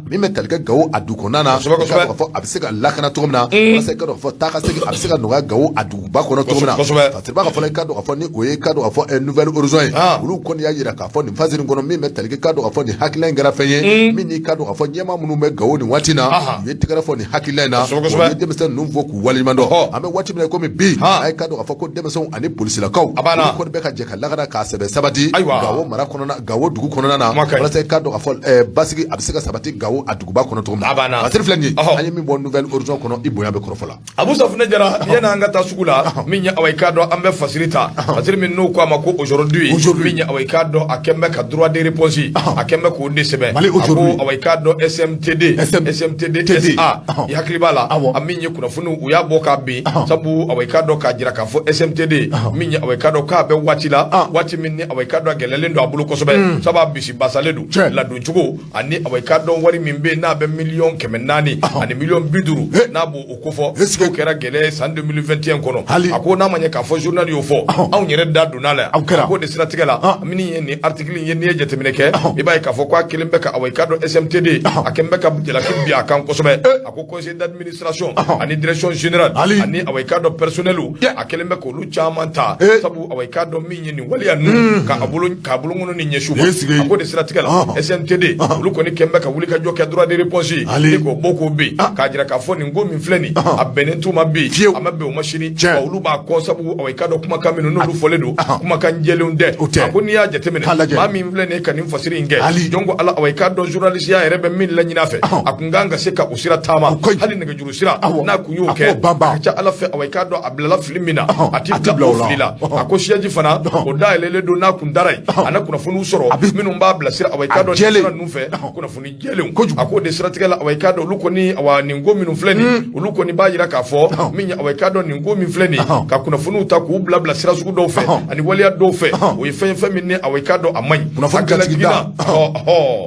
Min bɛ tali kɛ Gawo a dugu kɔnɔna na, i k'a dɔn k'a fɔ a bɛ se ka lakana cogo min na, walasa i k'a dɔn k'a fɔ taa ka segin a bɛ se ka nɔgɔya Gawo a duguba kɔnɔ cogo min na. Fasiriba ka fɔ la, i k'a dɔn k'a fɔ ni o ye, i k'a dɔn k'a fɔ Nouvel Horizon ye, olu kɔni y'a jira k'a fɔ nin fasiri kɔnɔ, min bɛ tali kɛ, k'a dɔn k'a fɔ nin hakilina in kɛra fɛn ye min n'i k'a dɔn k'a fɔ ɲɛmaa minnu bɛ Gawo nin waati na, u ye tɛgɛrɛ fɔ nin hakilina in na, u ye denmisɛn ninnu fo k'u waleɲuman dɔn. An bɛ waati min na komi bi, a ye k'a dɔn k'a fɔ ko denmisɛnw ani polisilakaw, olu kɔni bɛ ka jɛ ka lakana k'a sɛbɛ sabati Gawo mara kɔnɔna, Gawo dugu kɔnɔna na, walasa i k'a dɔn k'a fɔ basigi a bɛ se ka sabati Gawo a duguba kɔnɔ cogo min na. Fasiri filɛ nin ye, an ye min bɔ Nouvel Horizon kɔnɔ, i bonya bɛ kɔrɔfɔ la. Abu Safunɛ Jara, yanni an ka taa sugu la, min ye awa i k'a dɔn an bɛ fasiri ta, fasiri min n'u ko a ma ko Aujourd'hui, min ye awa i k'a dɔn a kɛn bɛ ka droit de réponse, a kɛn bɛ k'o de sɛbɛn. A ko awa i k'a dɔn SMTD SMTD SA, i hakili b'a la, a min ye kunnafoniw u y'a bɔ k'a bin, sabu awa i k'a dɔn k'a jira k'a fɔ SMTD min ye awa i k'a dɔn k'a bɛ waati la, waati min ni awa i k'a dɔn a gɛlɛyalen don a bolo kosɛbɛ, sabu a bisi basalen don ladoncogo ani awa i k'a dɔn wari min bɛ yen n'a bɛ 400 miliyɔn ani 50 miliyɔn n'a b'o o kofɔ, n'o kɛra gɛlɛya ye san 2021 kɔnɔ. A ko n'a ma ɲɛ k'a fɔ journal y'o fɔ, anw yɛrɛ da donna la yan. A ko de siratigɛ la, min ye nin article in ye, n'i ye jateminɛ kɛ, i b'a ye k'a fɔ k'a kelen bɛ ka awa i k'a dɔn SMTD, a kɛlen bɛ ka jalaki bin a kan kosɛbɛ. A ko conseil d'administration ani direction générale ani awa i k'a dɔn personnel, a kɛlen bɛ k'olu caman ta, sabu awa i k'a dɔn min ye nin waleya ninnu k'a bolo k'a bolonkɔnɔ ni ɲɛsin u ma. A ko de siratigɛ la, SMTD olu kɔni kɛlen bɛ ka wuli ka jɔ kɛ droit de réponse ni k'o bɔ k'o bin, k'a jira k'a fɔ nin ko min filɛ nin, a bɛnnen t'u ma bi, a ma bɛn u ma sini, wa olu b'a kɔ, sabu awa i k'a dɔn kumakan minnu n'olu fɔlen don, kumakan jɛlenw tɛ. A ko n'i y'a jateminɛ, maa min filɛ nin ye ka nin fasiri in kɛ, jɔn ko Ala, awa i k'a dɔn journaliste ya yɛrɛ bɛ min laɲini a fɛ, a kun kan ka se ka o sira taama, hali nɛgɛjuru sira n'a kun y'o kɛ, a ka ca Ala fɛ, awa i k'a dɔn a bilala fili min na, a ti bila o fili la. A ko siège fana o dayɛlɛlen don, n'a kun dara yen, a na kunnafoniw sɔrɔ minnu b'a bilasira awa i k'a dɔn sira ninnu fɛ, kunnafoni jɛlenw. A ko de siratigɛ la, awa i k'a dɔn olu kɔni, awa nin ko minnu filɛ nin, olu kɔni b'a jira k'a fɔ min ye, awa i k'a dɔn nin ko min filɛ nin, ka kunnafoniw ta k'u bila bila sira sugu dɔw fɛ ani waleya dɔw fɛ, o ye fɛn ye, fɛn min ni awa i k'a dɔn a man ɲi. Kunnafoni jatigi da,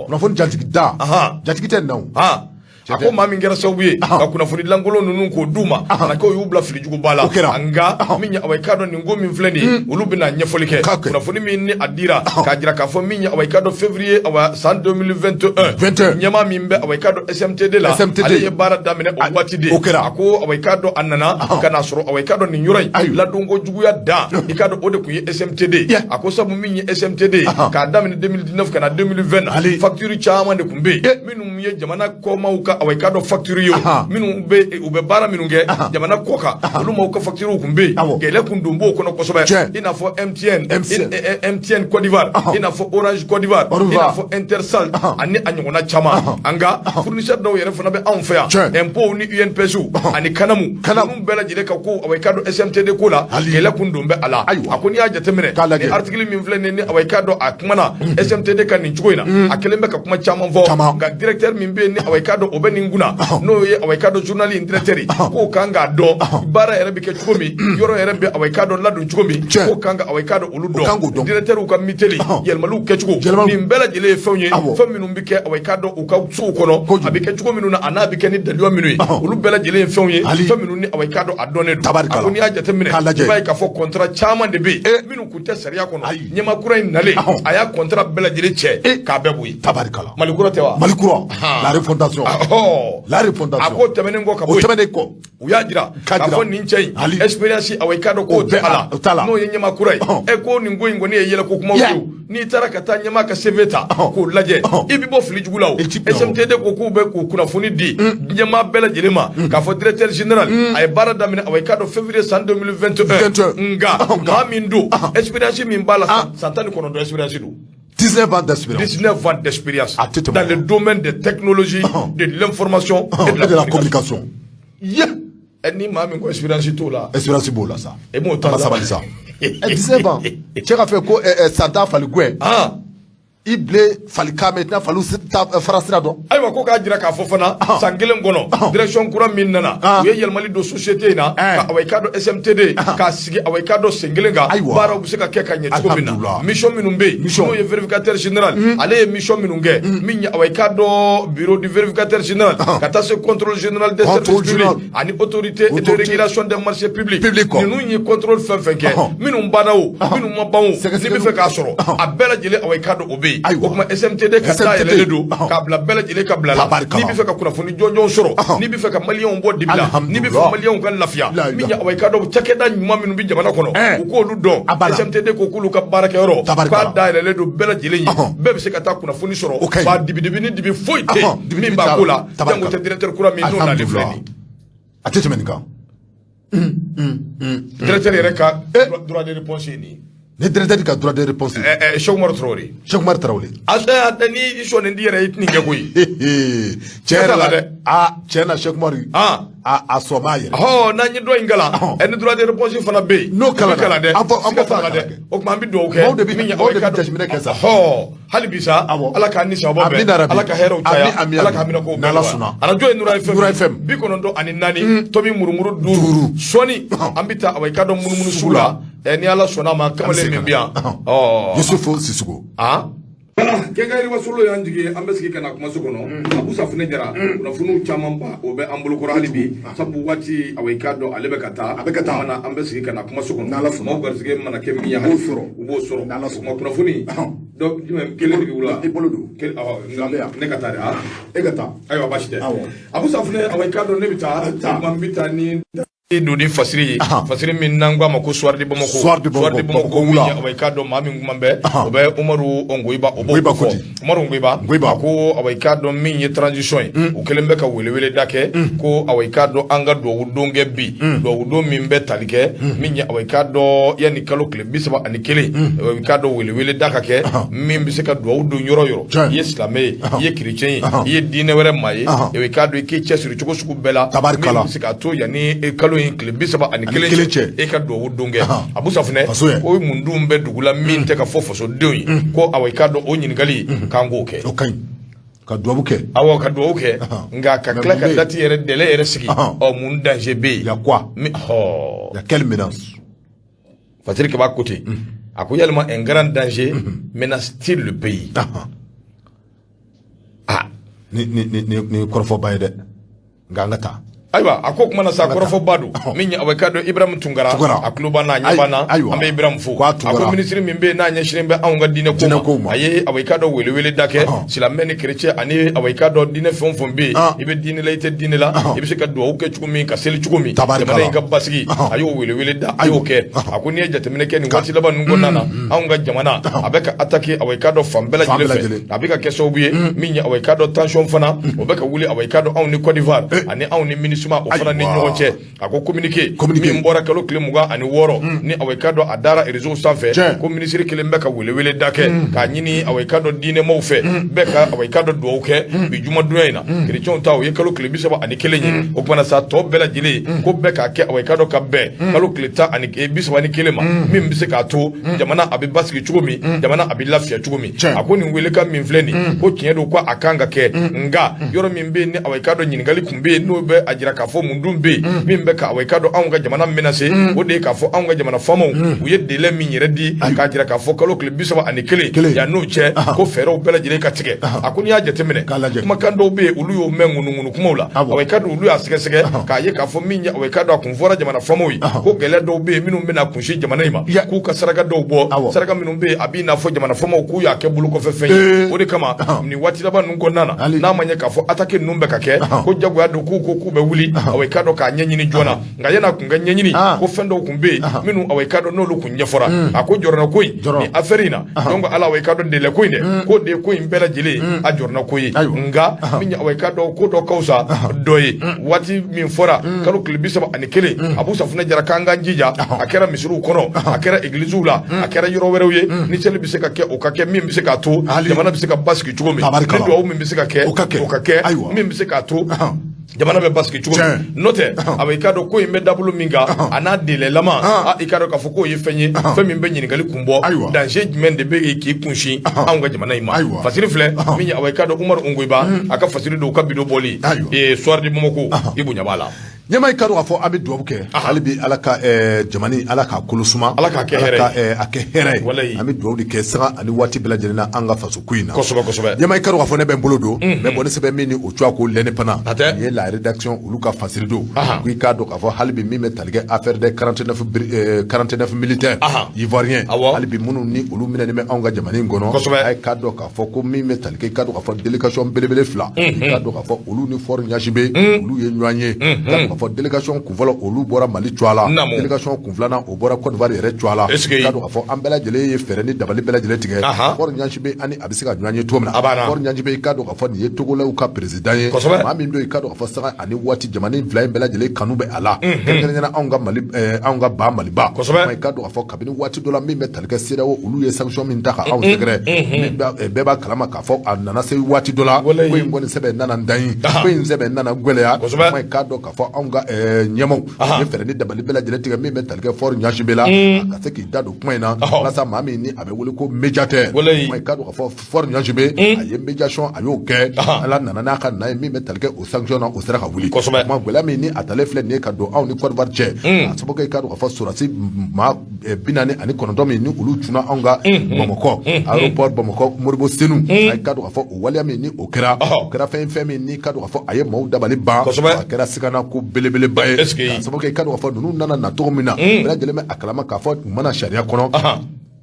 kunnafoni jatigi da, jatigi tɛ nin na o. A ko maa min kɛra sababu ye ka kunnafoni lankolon ninnu k'o d'u ma, a k'o y'u bila filijuguba la. Nka min ye awa i k'a dɔn nin ko min filɛ nin ye, olu bɛna ɲɛfɔli kɛ. Kunnafoni min ni a dira k'a jira k'a fɔ min ye awa i k'a dɔn février awa san 2021, ɲɛmaa min bɛ awa i k'a dɔn SMTD la, ale ye baara daminɛ o waati de. A ko awa i k'a dɔn a nana ka n'a sɔrɔ awa i k'a dɔn nin yɔrɔ in ladonko juguya dan, i k'a dɔn o de tun ye SMTD. A ko sabu min ye SMTD, k'a daminɛ 2019 ka na 2020 na, facture caman de tun bɛ yen minnu ye jamana kɔmaw ka awa i k'a dɔn facture ye, minnu bɛ u bɛ baara minnu kɛ jamana kɔ kan, olu maaw ka facture tun bɛ yen, gɛlɛya kun don b'o kɔnɔ kosɛbɛ, i n'a fɔ MTN, MTN Côte d'Ivoire, i n'a fɔ Orange Côte d'Ivoire, i n'a fɔ Intersal ani a ɲɔgɔnna caman. An ka fournisseur dɔw yɛrɛ fana bɛ anw fɛ yan, impôt ni UNPS ani CANAM, ninnu bɛɛ lajɛlen ka ko awa i k'a dɔn SMTD ko la, gɛlɛya kun don bɛ a la. A ko n'i y'a jateminɛ, nin article min filɛ nin ni awa i k'a dɔn a kumana SMTD kan nin cogo in na, a kɛlen bɛ ka kuma caman fɔ, nka directeur min bɛ yen ni awa i k'a dɔn o bɛ nin kunna, n'o ye awa i k'a dɔn journal in directeur ye, k'o kan k'a dɔn baara yɛrɛ bɛ kɛ cogo min, yɔrɔ yɛrɛ bɛ awa i k'a dɔn ladon cogo min, k'o kan ka awa i k'a dɔn olu dɔn, directeur ka miteli yɛlɛmaliw kɛcogo, nin bɛɛ lajɛlen ye fɛnw ye, fɛn minnu bɛ kɛ awa i k'a dɔn u ka sow kɔnɔ, a bɛ kɛ cogo minnu na, a n'a bɛ kɛ ni daluya minnu ye, olu bɛɛ lajɛlen ye fɛnw ye, fɛn minnu ni awa i k'a dɔn a dɔnnen don. A ko n'i y'a jateminɛ, i b'a ye k'a fɔ contrat caman de bɛ yen minnu kun tɛ sariya kɔnɔ. Ɲɛmaa kura in nalen, a y'a contrat bɛɛ lajɛlen cɛ k'a bɛɛ bɔ yen. Tabarikala. Mali kura tɛ wa? Mali kura, la refondation. Ɔhɔ, La refondation. A ko tɛmɛnen kɔ ka O bɔ yen, tɛmɛnen kɔ, u y'a jira K'a k'a jira. fɔ nin cɛ in, Ali. expérience, awa, i k'a dɔn k'o O tɛ bɛɛ a la. o t'a la. N'o ye ɲɛmaa kura ye. Ɛ, ko nin ko in kɔni ye yɛlɛko kumaw ye o. N'i taara ka taa ɲɛmaa ka CV ta k'o lajɛ, i bɛ bɔ fili jugu la o. I ti bɛn o. SMTD ko k'u bɛ k'u kunnafoni di ɲɛmaa bɛɛ lajɛlen ma k'a fɔ directeur général a ye baara daminɛ, awa, i k'a dɔn, février san 2021. 21. Nka maa min don, expérience min b'a la, san 19 expérience don. 19 ans d'expérience. 19 ans d'expérience A tɛ tɛmɛ. dans le domaine des technologies, de l'information et de la communication. Ye, ɛ, ni maa min ko expérience t'o la, Expérience b'o la sa. E m'o ta An ka la. sabali sa. Ɛ, 19 ans. Cɛ ka fɛ ko san tan fali gɛn. I bilen fali kan mɛn, i tɛna faliw ta fara sira dɔn. Ayiwa, ko k'a jira k'a fɔ fana, san kelen kɔnɔ, direction kura min nana, u ye yɛlɛmali don société in na, ka, awa, i k'a dɔn, SMTD k'a sigi, awa, i k'a dɔn, sen kelen kan, baaraw bɛ se ka kɛ ka ɲɛ cogo min na. Alhamdulillah. Mission minnu bɛ yen, Mission. n'o ye vérificateur général, ale ye mission minnu kɛ, min ye, awa, i k'a dɔn, bureau du vérificateur général, ka taa se contrôle général des Contrôle services publics général. ani autorité de Autorité. régulation des marchés publics. Public, quoi. Ninnu ye contrôle fɛn fɛn kɛ, minnu banna o, minnu ma ban o, n'i Sɛgɛsɛgɛliw. bɛ fɛ k'a sɔrɔ, a bɛɛ lajɛlen, awa, i k'a dɔn, o bɛ yen. O tuma SMTD ka SMTD. dayɛlɛlen don k'a bila bɛɛ lajɛlen ka bila la. Tabarikala. N'i bɛ fɛ ka kunnafoni jɔnjɔn sɔrɔ, n'i bɛ fɛ ka maliyɛnw bɔ dibi la, n'i bɛ fɛ Alhamdulillah. maliyɛnw ka lafiya, La min ye, ilaha. awa, i k'a dɔn, cakɛda ɲuman minnu bɛ jamana kɔnɔ, u k'olu dɔn. A b'a la. SMTD ko k'olu ka baarakɛyɔrɔ Tabarikala. k'a dayɛlɛlen don bɛɛ lajɛlen ye, bɛɛ bɛ se ka taa kunnafoni sɔrɔ. O ka ɲi. Wa dibi-dibi ni dibi foyi tɛ yen Dibi-dibi min b'a t'a ko la. la, jango tɛ directeur kura min n'o nalen filɛ nin ye. A tɛ tɛmɛ nin kan. Directeur yɛrɛ ka droit de réponse ye nin ye. Ni directeur ka droit de réponse. Ɛ ɛ, Cheikh Umaru Traoré. Cheikh Umar Traoré. A ni i sɔnnen di yɛrɛ, i tɛ nin kɛ koyi. Tiɲɛ yɛrɛ la dɛ. Aa, tiɲɛ na, Cheikh Umaru, a sɔn b'a yɛrɛ. Ɔhɔ, n'an ye dɔ in kalan, ɛ, ni droit de réponse fana bɛ yen. N'o kalanna, O bɛ kalan dɛ. an Siga b'o t'a fana la dɛ. kalan kɛ. O tuma an bɛ dugawu kɛ. Maaw de bɛ Min ye maaw de aw ka bɛ jateminɛ kɛ sa. Ɔhɔ, hali bi sa, Ala k'an ni sababa bɛn. Amina rabi. Ala ka hɛrɛw caya. Ami, ami, Ala ka ami. haminankow bɛɛ N'Ala nɔgɔya. sɔnna. Arajo ye Nura FM. Nura FM. 94 tomi murumuru 5. Duuru. Sɔɔni an bɛ taa, awa, i k'a dɔn, munumunu sugu la. Ɛ, ni Ala sɔnna a ma, kamalen min bɛ yan. Ɔ. Yusufu Sisoko. Ah. Voilà, Kɛnkɛri Wasolo y'an jigi, an bɛ sigi ka na kumaso kɔnɔ. Abu Safunɛ Jara, kunnafoniw caman ba o bɛ an bolokɔrɔ hali bi, sabu waati, awa, i k'a dɔn, ale bɛ ka taa. A bɛ ka taa. Mana an bɛ sigi ka na kumaso kɔnɔ. N'Ala sɔnna. Maaw garisɛgɛ mana kɛ min ye, U b'o sɔrɔ. U b'o sɔrɔ. N'Ala sɔnna. O tuma kunnafoni dɔ jumɛn kelen de b'i bolo wa? I bolo don. Kelen, ɔhɔ, Fila bɛ yan. ne ka taa de, ah. E ka taa. Ayiwa, baasi tɛ. Awɔ. Abu Safunɛ, awa, i k'a dɔn, ne bɛ taa. Taa. O tuma n bɛ taa ni don ni fasiri ye, fasiri min n'an ko a ma ko Soir de Bamako. Soir de Bamako, Soir de Bamako Bamako min wula. ye, awa, i k'a dɔn, maa min kuma bɛ, o bɛ Umaru Ongoyiba, o b'o Ngoyiba fɔ. ko di? Umaru Ongoyiba Ngoyiba. a ko, awa, i k'a dɔn, min ye transition ye, u kɛlen bɛ ka weleweleda kɛ ko, awa, i k'a dɔn, an ka duwawu don kɛ bi, duwawu don min bɛ tali kɛ min ye, awa, i k'a dɔn, yanni kalo tile 31, awa, i k'a dɔn, weleweleda ka kɛ min bɛ se ka duwawu don yɔrɔ yɔrɔ. Tiɲɛ. I ye silamɛ ye, i ye chrétien ye, i ye diinɛ wɛrɛ maa ye, awa, i k'a dɔn, i k'i cɛsiri cogo sugu bɛɛ la Tabarikala. min bɛ se k'a to yanni kalo in tile 31 kelen cɛ, cɛ. e ka duwawu don kɛ. Abu Safunɛ, Faso ye. ko mun dun bɛ dugu la min tɛ ka fɔ fasodenw ye ko, awa, i k'a dɔn, o ɲininkali k'an k'o kɛ. O ka ɲi. Ka duwawu kɛ. Awɔ, ka duwawu kɛ, nka ka Mais tila mun ka bɛ yen? date yɛrɛ, délai yɛrɛ sigi. Ɔ, mun danger bɛ yen? Y a quoi? Mi hɔ. Y a quelle menace? Patrick b'a côté, a ko yalima un grand danger menace-t-il le pays? Ah. Ni kɔrɔfɔba ye dɛ. Nka an ka taa. Ayiwa, a ko kuma na sa, kɔrɔfɔba don. Min ye, awa, i k'a dɔn, Ibrahim Tunkara, Tunkara. a tulo b'an na, a ɲɛ b'an na. Ayiwa. An bɛ Ibrahim fo. K'a A Tunkara. ko minisiri min bɛ yen n'a ɲɛsinnen bɛ anw ka diinɛ Diinɛ ko kow ma, ma. a ye, awa, i k'a dɔn, weleweleda kɛ silamɛ ni chrétien ani, awa, i k'a dɔn, diinɛ fɛn o fɛn bɛ yen, i bɛ diinɛ la, i tɛ diinɛ la, i bɛ se ka duwawu kɛ cogo min, ka seli cogo min, Tabarikala. jamana in ka basigi. A y'o weleweleda, a y'o kɛ. A ko n'i ye jateminɛ kɛ nin waati laban ninnu kɔnɔna na, anw ka jamana a bɛ ka attaquer, awa, i k'a dɔn, fan bɛɛ Fan bɛɛ lajɛlen fɛ. lajɛlen. A bɛ ka kɛ sababu ye min ye, awa, i k'a dɔn, tension fana o bɛ ka wuli, awa, i k'a dɔn, anw ni Côte d'Ivoire ani anw ni MINUSMA, o fana ni Ayiwa. ɲɔgɔn cɛ. A ko communiqué Communiqué. min bɔra kalo tile 26, ni, awa, i k'a dɔn, a dara réseau sanfɛ, ko minisiri kelen bɛ ka weleweleda kɛ k'a ɲini, awa, i k'a dɔn, diinɛmaw fɛ, bɛɛ ka, awa, i k'a dɔn, duwawu kɛ bi jumadonya in na. Chrétienw ta, o ye kalo tile 31 ye. O kumana sa, tɔ bɛɛ lajɛlen ko bɛɛ k'a kɛ, awa, i k'a dɔn, ka bɛn kalo tile 31 ma, min bɛ se k'a to jamana a bɛ basigi cogo min, jamana a bɛ lafiya cogo min. A ko nin welekan min filɛ nin, ko tiɲɛ don, ko a kan ka kɛ, nka yɔrɔ min bɛ yen ni, awa, i k'a dɔn, ɲininkali kun bɛ yen, n'o bɛ a jira k'a fɔ mun dun bɛ yen min bɛ ka i k'a dɔn anw ka jamana menacer, o de ye k'a fɔ anw ka jamana faamaw u ye délai min yɛrɛ di k'a jira k'a fɔ kalo tile 31 yan n'o cɛ, ko fɛɛrɛw bɛɛ lajɛlen ka tigɛ. A ko n'i y'a jateminɛ, kumakan dɔw bɛ yen, olu y'o mɛn ŋunuŋunu kumaw la. I k'a dɔn olu y'a sɛgɛsɛgɛ k'a ye k'a fɔ min ye, i k'a dɔn a kun fɔra jamana faamaw ye ko gɛlɛya dɔw bɛ yen minnu bɛna kunsin jamana in ma, k'u ka saraka dɔw bɔ, saraka minnu bɛ yen a b'i n'a fɔ jamana faamaw k'u y'a kɛ bolo kɔfɛ fɛn ye. O de kama nin waati laban ninnu kɔnɔna na, n'a ma ɲɛ k'a fɔ attaque ninnu bɛ ka kɛ, ko jagoya don k'u ko k'u bɛ wuli, i k'a dɔn k'a ɲɛɲini joona. Nka yan'a kun ka ɲɛɲini, ko fɛn dɔw kun bɛ yen minnu, i k'a dɔn n'olu kun ɲɛfɔra. A ko jɔrɔna ko in nin affaire in na, donc ala, i k'a dɔn délai ko in dɛ, k'o de ye ko in bɛɛ lajɛlen a jɔrɔna ko ye. Nka min ye, i k'a dɔn ko dɔ ka fisa dɔ ye, waati min fɔra kalo tile 31, Abu Safunɛ Jara, k'an k'an jija, a kɛra misiriw kɔnɔ, a kɛra egiliziw la, a kɛra yɔrɔ wɛrɛw ye, ni seli bɛ se ka kɛ, o ka kɛ, min bɛ se k'a to jamana bɛ se ka basigi cogo min, ni duwawu min bɛ se ka kɛ, o ka kɛ, min bɛ se k'a to jamana bɛ basigi cogo min. N'o tɛ, a i k'a dɔn ko in bɛ dabolo min kan, a n'a délai lama, i k'a dɔn k'a fɔ k'o ye fɛn ye, fɛn min bɛ ɲininkali kun bɔ, danger jumɛn de bɛ yen k'i kunsin anw ka jamana in ma. Fasiri filɛ min ye, i k'a dɔn Umaru Ongoyiba a ka fasiri don, u ka bidon bɔli Soir de Bamako, i bonya b'a la. Ɲɛma, i ka dɔn k'a fɔ an bɛ dugawu kɛ hali bi, Ala ka jamana, Ala k'a kolo suma. Ala k'a kɛ hɛrɛ ye, a kɛ hɛrɛ ye. An bɛ dugawu de kɛ sanga ani waati bɛɛ lajɛlen na an ka faso ko in na. Kosɛbɛ, kosɛbɛ. Ɲɛma, i ka dɔn k'a fɔ ne bɛ n bolo don n bɛ bɔ ni sɛbɛn min ni o cogoya ko L'Indépendant, nin ye la rédaction, olu ka fasiri don, ko i k'a dɔn k'a fɔ hali bi min bɛ tali kɛ affaire des 49 militaires ivoiriens, hali bi minnu ni olu minɛnen bɛ anw ka jamana in kɔnɔ. A ye k'a dɔn k'a fɔ ko min bɛ tali kɛ, i k'a dɔn k'a fɔ délégation belebele fila, i k'a dɔn k'a fɔ olu ni Faure Gnassingbé, olu ye ɲɔgɔn ye. I k'a dɔn k'a fɔ délégation kunfɔlɔ, olu bɔra Mali cogoya la, délégation kun filanan, o bɔra Côte d'Ivoire yɛrɛ cogoya la. I k'a dɔn k'a fɔ an bɛɛ lajɛlen ye fɛɛrɛ ni dabali bɛɛ lajɛlen tigɛ, Faure Gnassingbé ani a bɛ se ka ɲɔgɔn ye cogo min na. Faure Gnassingbé, i k'a dɔn k'a fɔ nin ye Togolɛw ka président ye, maa min don, i k'a dɔn k'a fɔ sanga ani waati jamana in fila in bɛɛ lajɛlen kanu bɛ a la, kɛrɛnkɛrɛnnenya la anw ka Mali, anw ka ba Maliba. I k'a dɔn k'a fɔ kabini waati dɔ la, min bɛ tali kɛ CEDEAO, olu ye sanction min ta ka anw sɛgɛrɛ, bɛɛ b'a kalama k'a fɔ a nana se waati dɔ la, ko in kɔni sɛbɛn nana n dan ye, ko in sɛbɛn nana gwɛlɛya. I k'a dɔn k'a fɔ anw ka ɲɛmaw ye fɛɛrɛ ni dabali bɛɛ lajɛlen tigɛ, min bɛ tali kɛ Faure Gnassingbé la, a ka se k'i da don kuma in na, walasa maa min ni a bɛ wele ko médiateur. I k'a dɔn k'a fɔ Faure Gnassingbé, a ye médiation, a y'o kɛ, Ala nana n'a ka na ye, min bɛ tali kɛ o sanction na, o sera ka wuli. Kuma gɛlɛya min ni a talen filɛ nin ye ka don anw ni Côte d'Ivoire cɛ, a sababu kɛ, i k'a dɔn k'a fɔ sɔrɔdasi maa 49 min ni olu cunna anw ka Bamakɔ aéroport, Bamakɔ Modibo Senu, i k'a dɔn k'a fɔ o waleya min ni o kɛra, o kɛra fɛn min ni k'a dɔn k'a fɔ a ye maaw dabali ban, a kɛra sigana ko belebeleba ye, k'a sababu kɛ, i k'a dɔn k'a fɔ ninnu nana na cogo min na, bɛɛ lajɛlen bɛ a kalama k'a fɔ u mana sariya kɔnɔ.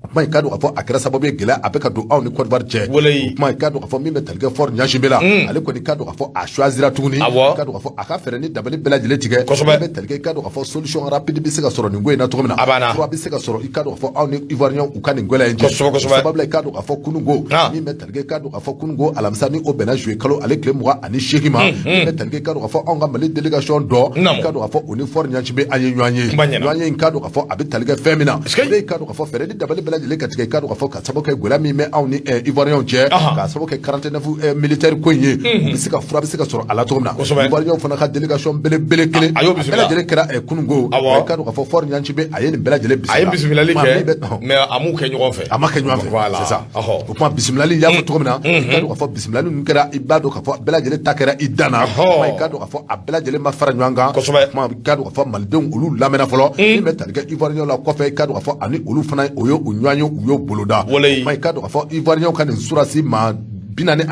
Kuma, i k'a dɔn k'a fɔ a kɛra sababu ye, gɛlɛya a bɛ ka don anw ni Côte d'Ivoire cɛ. Kuma, i k'a dɔn k'a fɔ min bɛ tali kɛ Faure Gnassingbé la, ale kɔni k'a dɔn k'a fɔ a choisira tuguni, i k'a dɔn k'a fɔ a ka fɛɛrɛ ni dabali bɛɛ lajɛlen tigɛ, min bɛ tali kɛ, i k'a dɔn k'a fɔ solution rapide bɛ se ka sɔrɔ nin ko in na cogo min na, fura bɛ se ka sɔrɔ, i k'a dɔn k'a fɔ anw ni Ivoiriens u ka nin gɛlɛya in cɛ. Sababu la, i k'a dɔn k'a fɔ kununko, min bɛ tali kɛ, i k'a dɔn k'a fɔ kununko alamisa ni o bɛnna juillet kalo ale tile 28 ma, min bɛ tali kɛ, i k'a dɔn k'a fɔ anw ka Mali délégation dɔ, i k'a dɔn k'a fɔ o ni Faure Gnassingbé an ye ɲɔgɔn ye. Ɲɔgɔn ye in, k'a dɔn k'a fɔ a bɛ tali kɛ fɛn min na, o de ye, i k'a dɔn k'a fɔ fɛɛrɛ ni dabali bɛɛ lajɛlen ka tigɛ, i k'a dɔn k'a fɔ ka sababu kɛ gɛlɛya min bɛ anw ni Ivoiriens cɛ, k'a sababu kɛ 49 militaire ko in ye, u bɛ se ka fura bɛ se ka sɔrɔ a la cogo min na. Ivoiriens fana ka délégation belebele kelen, a bɛɛ lajɛlen kɛra kununko, i k'a dɔn k'a fɔ Faure Gnassingbé a ye nin bɛɛ lajɛlen bisimila. A ye bisimilali kɛ, mais a m'u kɛ ɲɔgɔn fɛ. A ma kɛ ɲɔgɔn fɛ, c'est ça. O kuma bisimilali, i y'a fɔ cogo min na, i k'a dɔn k'a fɔ bisimilali ninnu kɛra, i b'a dɔn k'a fɔ bɛɛ lajɛlen ta kɛra i dan na. I k'a dɔn k'a fɔ a bɛɛ lajɛlen ma fara ɲɔgɔn kan. Kuma, i k'a dɔn k'a fɔ Malidenw olu lamɛnna fɔlɔ, min bɛ tali kɛ Ivoiriens la kɔfɛ, i k'a dɔn k'a fɔ ani olu fana o ye u ɲɔgɔn ye, u y'o boloda. I k'a dɔn k'a fɔ Ivoiriens ka nin surasi maa 49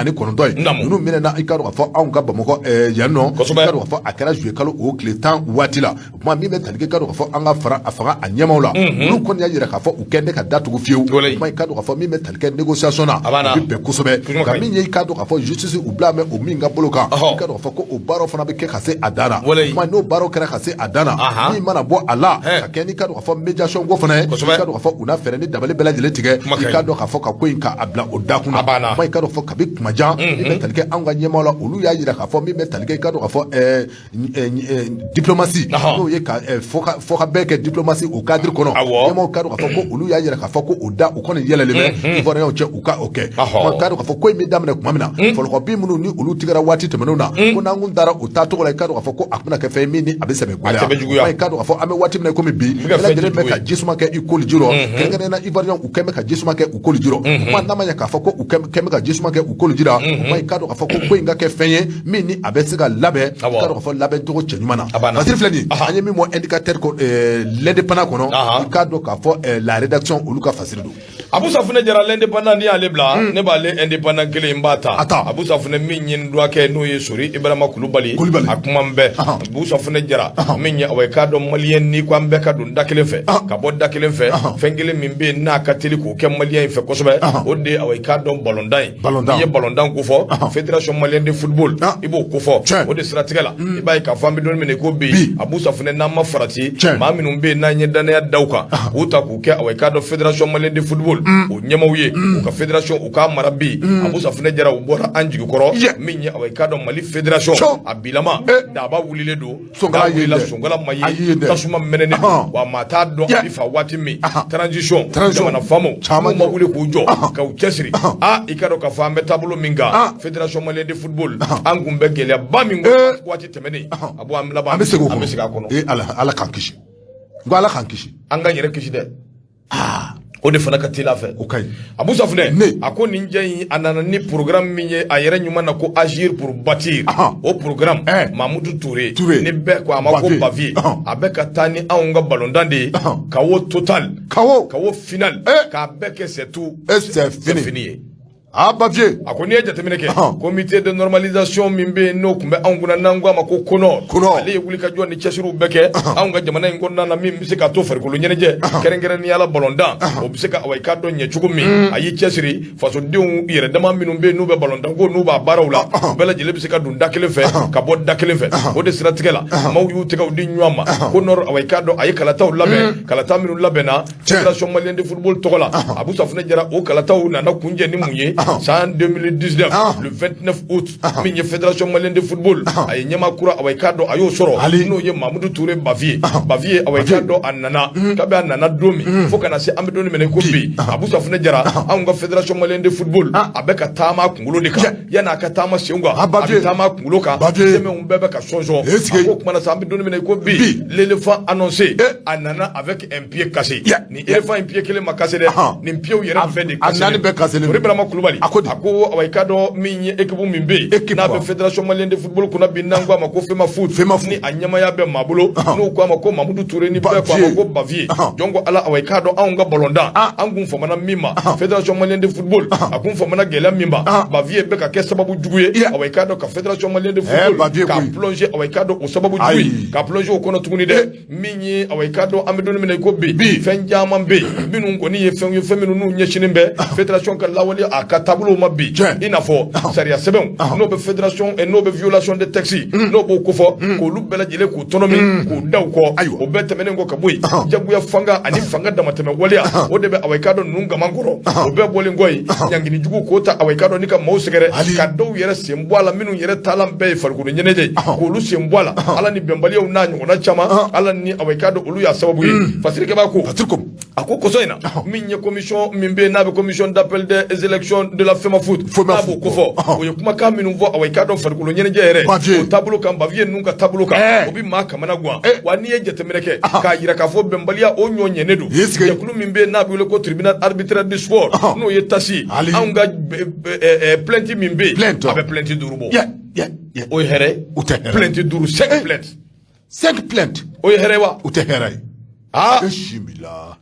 ye ninnu minɛna, i k'a dɔn k'a fɔ anw ka Bamakɔ yan nɔ, i k'a dɔn k'a fɔ a kɛra juillet kalo o tile 10 waati la. O kuma min bɛ tali kɛ, i k'a dɔn k'a fɔ an ka fara a fanga a ɲɛmaw la, olu kɔni y'a jira k'a fɔ u kɛn tɛ ka datugu fiyewu. Kuma, i k'a dɔn k'a fɔ min bɛ tali kɛ négociation na, u bɛ bɛn kosɛbɛ, nka min ye, i k'a dɔn k'a fɔ justice u bila mɛ o min ka bolo kan, i k'a dɔn k'a fɔ ko o baaraw fana bɛ kɛ ka se a dan na. Kuma n'o baaraw kɛra ka se a dan na, min mana bɔ a la ka kɛ ni, i k'a dɔn k'a fɔ médiation ko fana ye, i k'a dɔn k'a fɔ u na fɛɛrɛ ni dabali bɛɛ lajɛlen tigɛ, i k'a dɔn k'a fɔ ka ko in k'a bila o dakun na. Kuma, i k'a dɔn k'a fɔ kabi kuma jan, min bɛ tali kɛ anw ka ɲɛmaaw la, olu y'a jira k'a fɔ min bɛ tali kɛ, i k'a dɔn k'a fɔ diplomatie, n'o ye ka fɔ ka bɛɛ kɛ diplomatie o cadre kɔnɔ, ɲɛmaaw k'a dɔn k'a fɔ ko olu y'a jira k'a fɔ ko o da u kɔni yɛlɛlen bɛ Ivoiriens cɛ, u ka o kɛ. Kuma, k'a dɔn k'a fɔ ko in bɛ daminɛ tuma min na, fɔlɔkɔbin minnu ni olu tigɛra waati tɛmɛnenw na, ko n'an kun taara o taacogo la, i k'a dɔn k'a fɔ ko a bɛna kɛ fɛn ye min ni a bɛ sɛbɛ gɛlɛya. I k'a dɔn k'a fɔ an bɛ waati min na komi bi, bɛɛ lajɛlen bɛ ka jisuma kɛ i koli ji rɔ, kɛrɛnkɛrɛnnenya la Ivoiriens u kɛn bɛ ka jisuma kɛ u koli ji rɔ. Kuma n'a ma ɲɛ k'a fɔ ko u kɛn bɛ ka jisuma kɛ kɛ u k'olu jira, o ma i k'a dɔn k'a fɔ ko ko in ka kɛ fɛn ye min ni a bɛ se ka labɛn, i k'a dɔn k'a fɔ labɛn cogo cɛɲuman na. Fasiri filɛ nin ye, an ye min bɔ indicateur ko l'indépendant kɔnɔ, i k'a dɔn k'a fɔ la rédaction olu ka fasiri don. Abu Safunɛ Jara, l'indépendant, n'i y'ale bila, ne b'ale indépendant kelen in b'a ta. Abu Safunɛ, min ye n dɔgɔkɛ n'o ye Sori Ibrahima Kulubali, a kuma n bɛɛ. Abu Safunɛ Jara, min ye awa i k'a dɔn maliyɛn n'i ko an bɛɛ ka don da kelen fɛ ka bɔ da kelen fɛ, fɛn kelen min bɛ yen n'a ka teli k'o kɛ maliyɛn in fɛ kosɛbɛ, o de ye awa i k'a dɔn balontan ye. N'i ye balontan ko fɔ, Fédération malienne de football, i b'o ko fɔ. O de siratigɛ la, i b'a ye k'a fɔ an bɛ don min na i ko bi, Abu Safunɛ, n'an ma farati, maa minnu bɛ yen n'an ye danaya da u kan k'u ta k'u kɛ awa i k'a dɔn Fédération malienne de football o ɲɛmaw ye, u ka fédération u k'a mara bi, Abu Safunɛ Jara, u bɔra an jigi kɔrɔ. Min ye awa i k'a dɔn Mali fédération a bilama, daba wulilen don, sonkala wulila, sonkala ma ye, tasuma mɛnɛnen don, wa maa t'a dɔn a bɛ fa waati min. Transition, jamana faamaw n'u ma wuli k'u jɔ ka u cɛsiri, aa, i k'a dɔn k'a fɔ an bɛ taabolo min kan, Fédération malienne de football, an kun bɛ gɛlɛyaba min kɔnɔ waati tɛmɛnen, a bɔ an laban an bɛ segin o an bɛ segin a kɔnɔ. Ee Ala, Ala k'an kisi, n ko Ala k'an kisi. An k'an yɛrɛ kisi dɛ, o de fana ka teli a fɛ. O ka ɲi. Abu Safunɛ a ko nin jɛ in, a nana ni programme min ye, a yɛrɛ ɲuman na ko Agir pour bâtir, o programme, Mamudu Ture, ni bɛɛ ko a ma ko Bavieux, a bɛ ka taa ni anw ka balontan de ye, chaos total, chaos final, k'a bɛɛ kɛ c'est tout, c'est fini ye. Ah, Bavieux. A ko n'i ye jateminɛ kɛ, comité de normalisation min bɛ yen n'o tun bɛ anw kunna n'an ko a ma ko CONOR, ale ye wulikajɔ ni cɛsiriw bɛɛ kɛ anw ka jamana in kɔnɔna na, min bɛ se k'a to farikolo ɲɛnajɛ, kɛrɛnkɛrɛnnenya la balontan, o bɛ se ka awa i k'a dɔn ɲɛ cogo min. A y'i cɛsiri, fasodenw yɛrɛ dama minnu bɛ yen n'u bɛ balontan ko n'u b'a baaraw la, u bɛɛ lajɛlen bɛ se ka don da kelen fɛ ka bɔ da kelen fɛ. O de siratigɛ la, maaw y'u tɛgɛw di ɲɔgɔn ma. CONOR, awa i k'a dɔn a ye kalataw labɛn, kalata minnu labɛnna Fédération malienne de football tɔgɔ la. Abu Safunɛ Jara, o kalataw nana kuncɛ ni mun ye? San 2019, le 29 août, min ye Fédération malienne de football, a ye ɲɛmaa kura, awa i k'a dɔn a y'o sɔrɔ, n'o ye Mamudu Ture Bavieux. Bavieux, awa i k'a dɔn a nana, kabi a nana don min fo ka na se an bɛ don min na i ko bi, Abu Safunɛ Jara, anw ka Fédération malienne de football, a bɛ ka taama a kunkolo de kan yanni a ka taama senw kan, a bɛ taama a kunkolo kan, sɛmɛnw bɛɛ bɛ ka sɔnsɔn. A ko kumana sa, an bɛ don min na i ko bi, l'éléphant annoncé, a nana avec un pied cassé. Ni éléphant in pied kelen ma cassé dɛ, nin pieds yɛrɛ bɛɛ de cassé. A naani bɛɛ cassé. Tori Birama Kulubali a ko awa i k'a dɔn min ye équipe min bɛ yen n'a bɛ Fédération malienne de football kunna bi, n'an ko a ma ko FEMAFOOT, ni a ɲɛmaya bɛ maa bolo n'u ko a ma ko Mamudu Ture, ni bɛɛ ko a ma ko Bavieux. Jɔn ko Ala, awa i k'a dɔn anw ka balontan, an kun famana min ma, Fédération malienne de football, a kun famana gɛlɛya min ma, Bavieux bɛ ka kɛ sababu jugu ye, awa i k'a dɔn ka Fédération malienne de football ka plonger, awa i k'a dɔn o sababu jugu ye ka plonger o kɔnɔ tuguni dɛ. Min ye awa i k'a dɔn an bɛ don min na i ko bi, fɛn caman bɛ yen minnu kɔni ye fɛnw ye, fɛn minnu n'u ɲɛsinnen bɛ fédération ka lawale a ka taabolow ma bi, i n'a fɔ sariya sɛbɛnw n'o bɛ fédération, n'o bɛ violation de texte, n'o b'o kofɔ, k'olu bɛɛ lajɛlen k'u tɔnɔmi k'u da u kɔ. O bɛɛ tɛmɛnen kɔ ka bɔ yen, jagoya fanga ani fanga damatɛmɛ waleya, o de bɛ awa i k'a dɔn ninnu gaman kɔrɔ. O bɛɛ bɔlen kɔ yen, ɲangini jugu k'o ta, awa i k'a dɔn ni ka maaw sɛgɛrɛ, ka dɔw yɛrɛ sen bɔ a la, minnu yɛrɛ taalan bɛɛ ye farikolo ɲɛnajɛ ye, k'olu sen bɔ a la, ala ni bɛnbaliyaw n'a ɲɔgɔnna caman, ala ni awa i k'a dɔn olu y'a sababu ye. Fasirikɛba ko a ko kɔsɔ in na, min ye commission min bɛ yen n'a bɛ commission d'appel des élections de la FEMAFOOT, n'a b'o kofɔ, o ye kumakan minnu fɔ, awa i k'a dɔn farikolo ɲɛnajɛ yɛrɛ o taabolo kan, Bavieux ninnu ka taabolo kan, o bɛ maa kamana gan. Wa n'i ye jateminɛ kɛ k'a yira k'a fɔ bɛnbaliya o ɲɔ ɲɛnen don, jɛkulu min bɛ yen n'a bɛ wele ko tribunal arbitraire du sport, n'o ye TAS, anw ka plainte min bɛ yen, a bɛ plainte 5 bɔ. O ye hɛrɛ? O tɛ hɛrɛ. Plainte 5, cinq plaintes. Cinq plaintes. O ye hɛrɛ wa? O tɛ hɛrɛ ye. Aa. E simila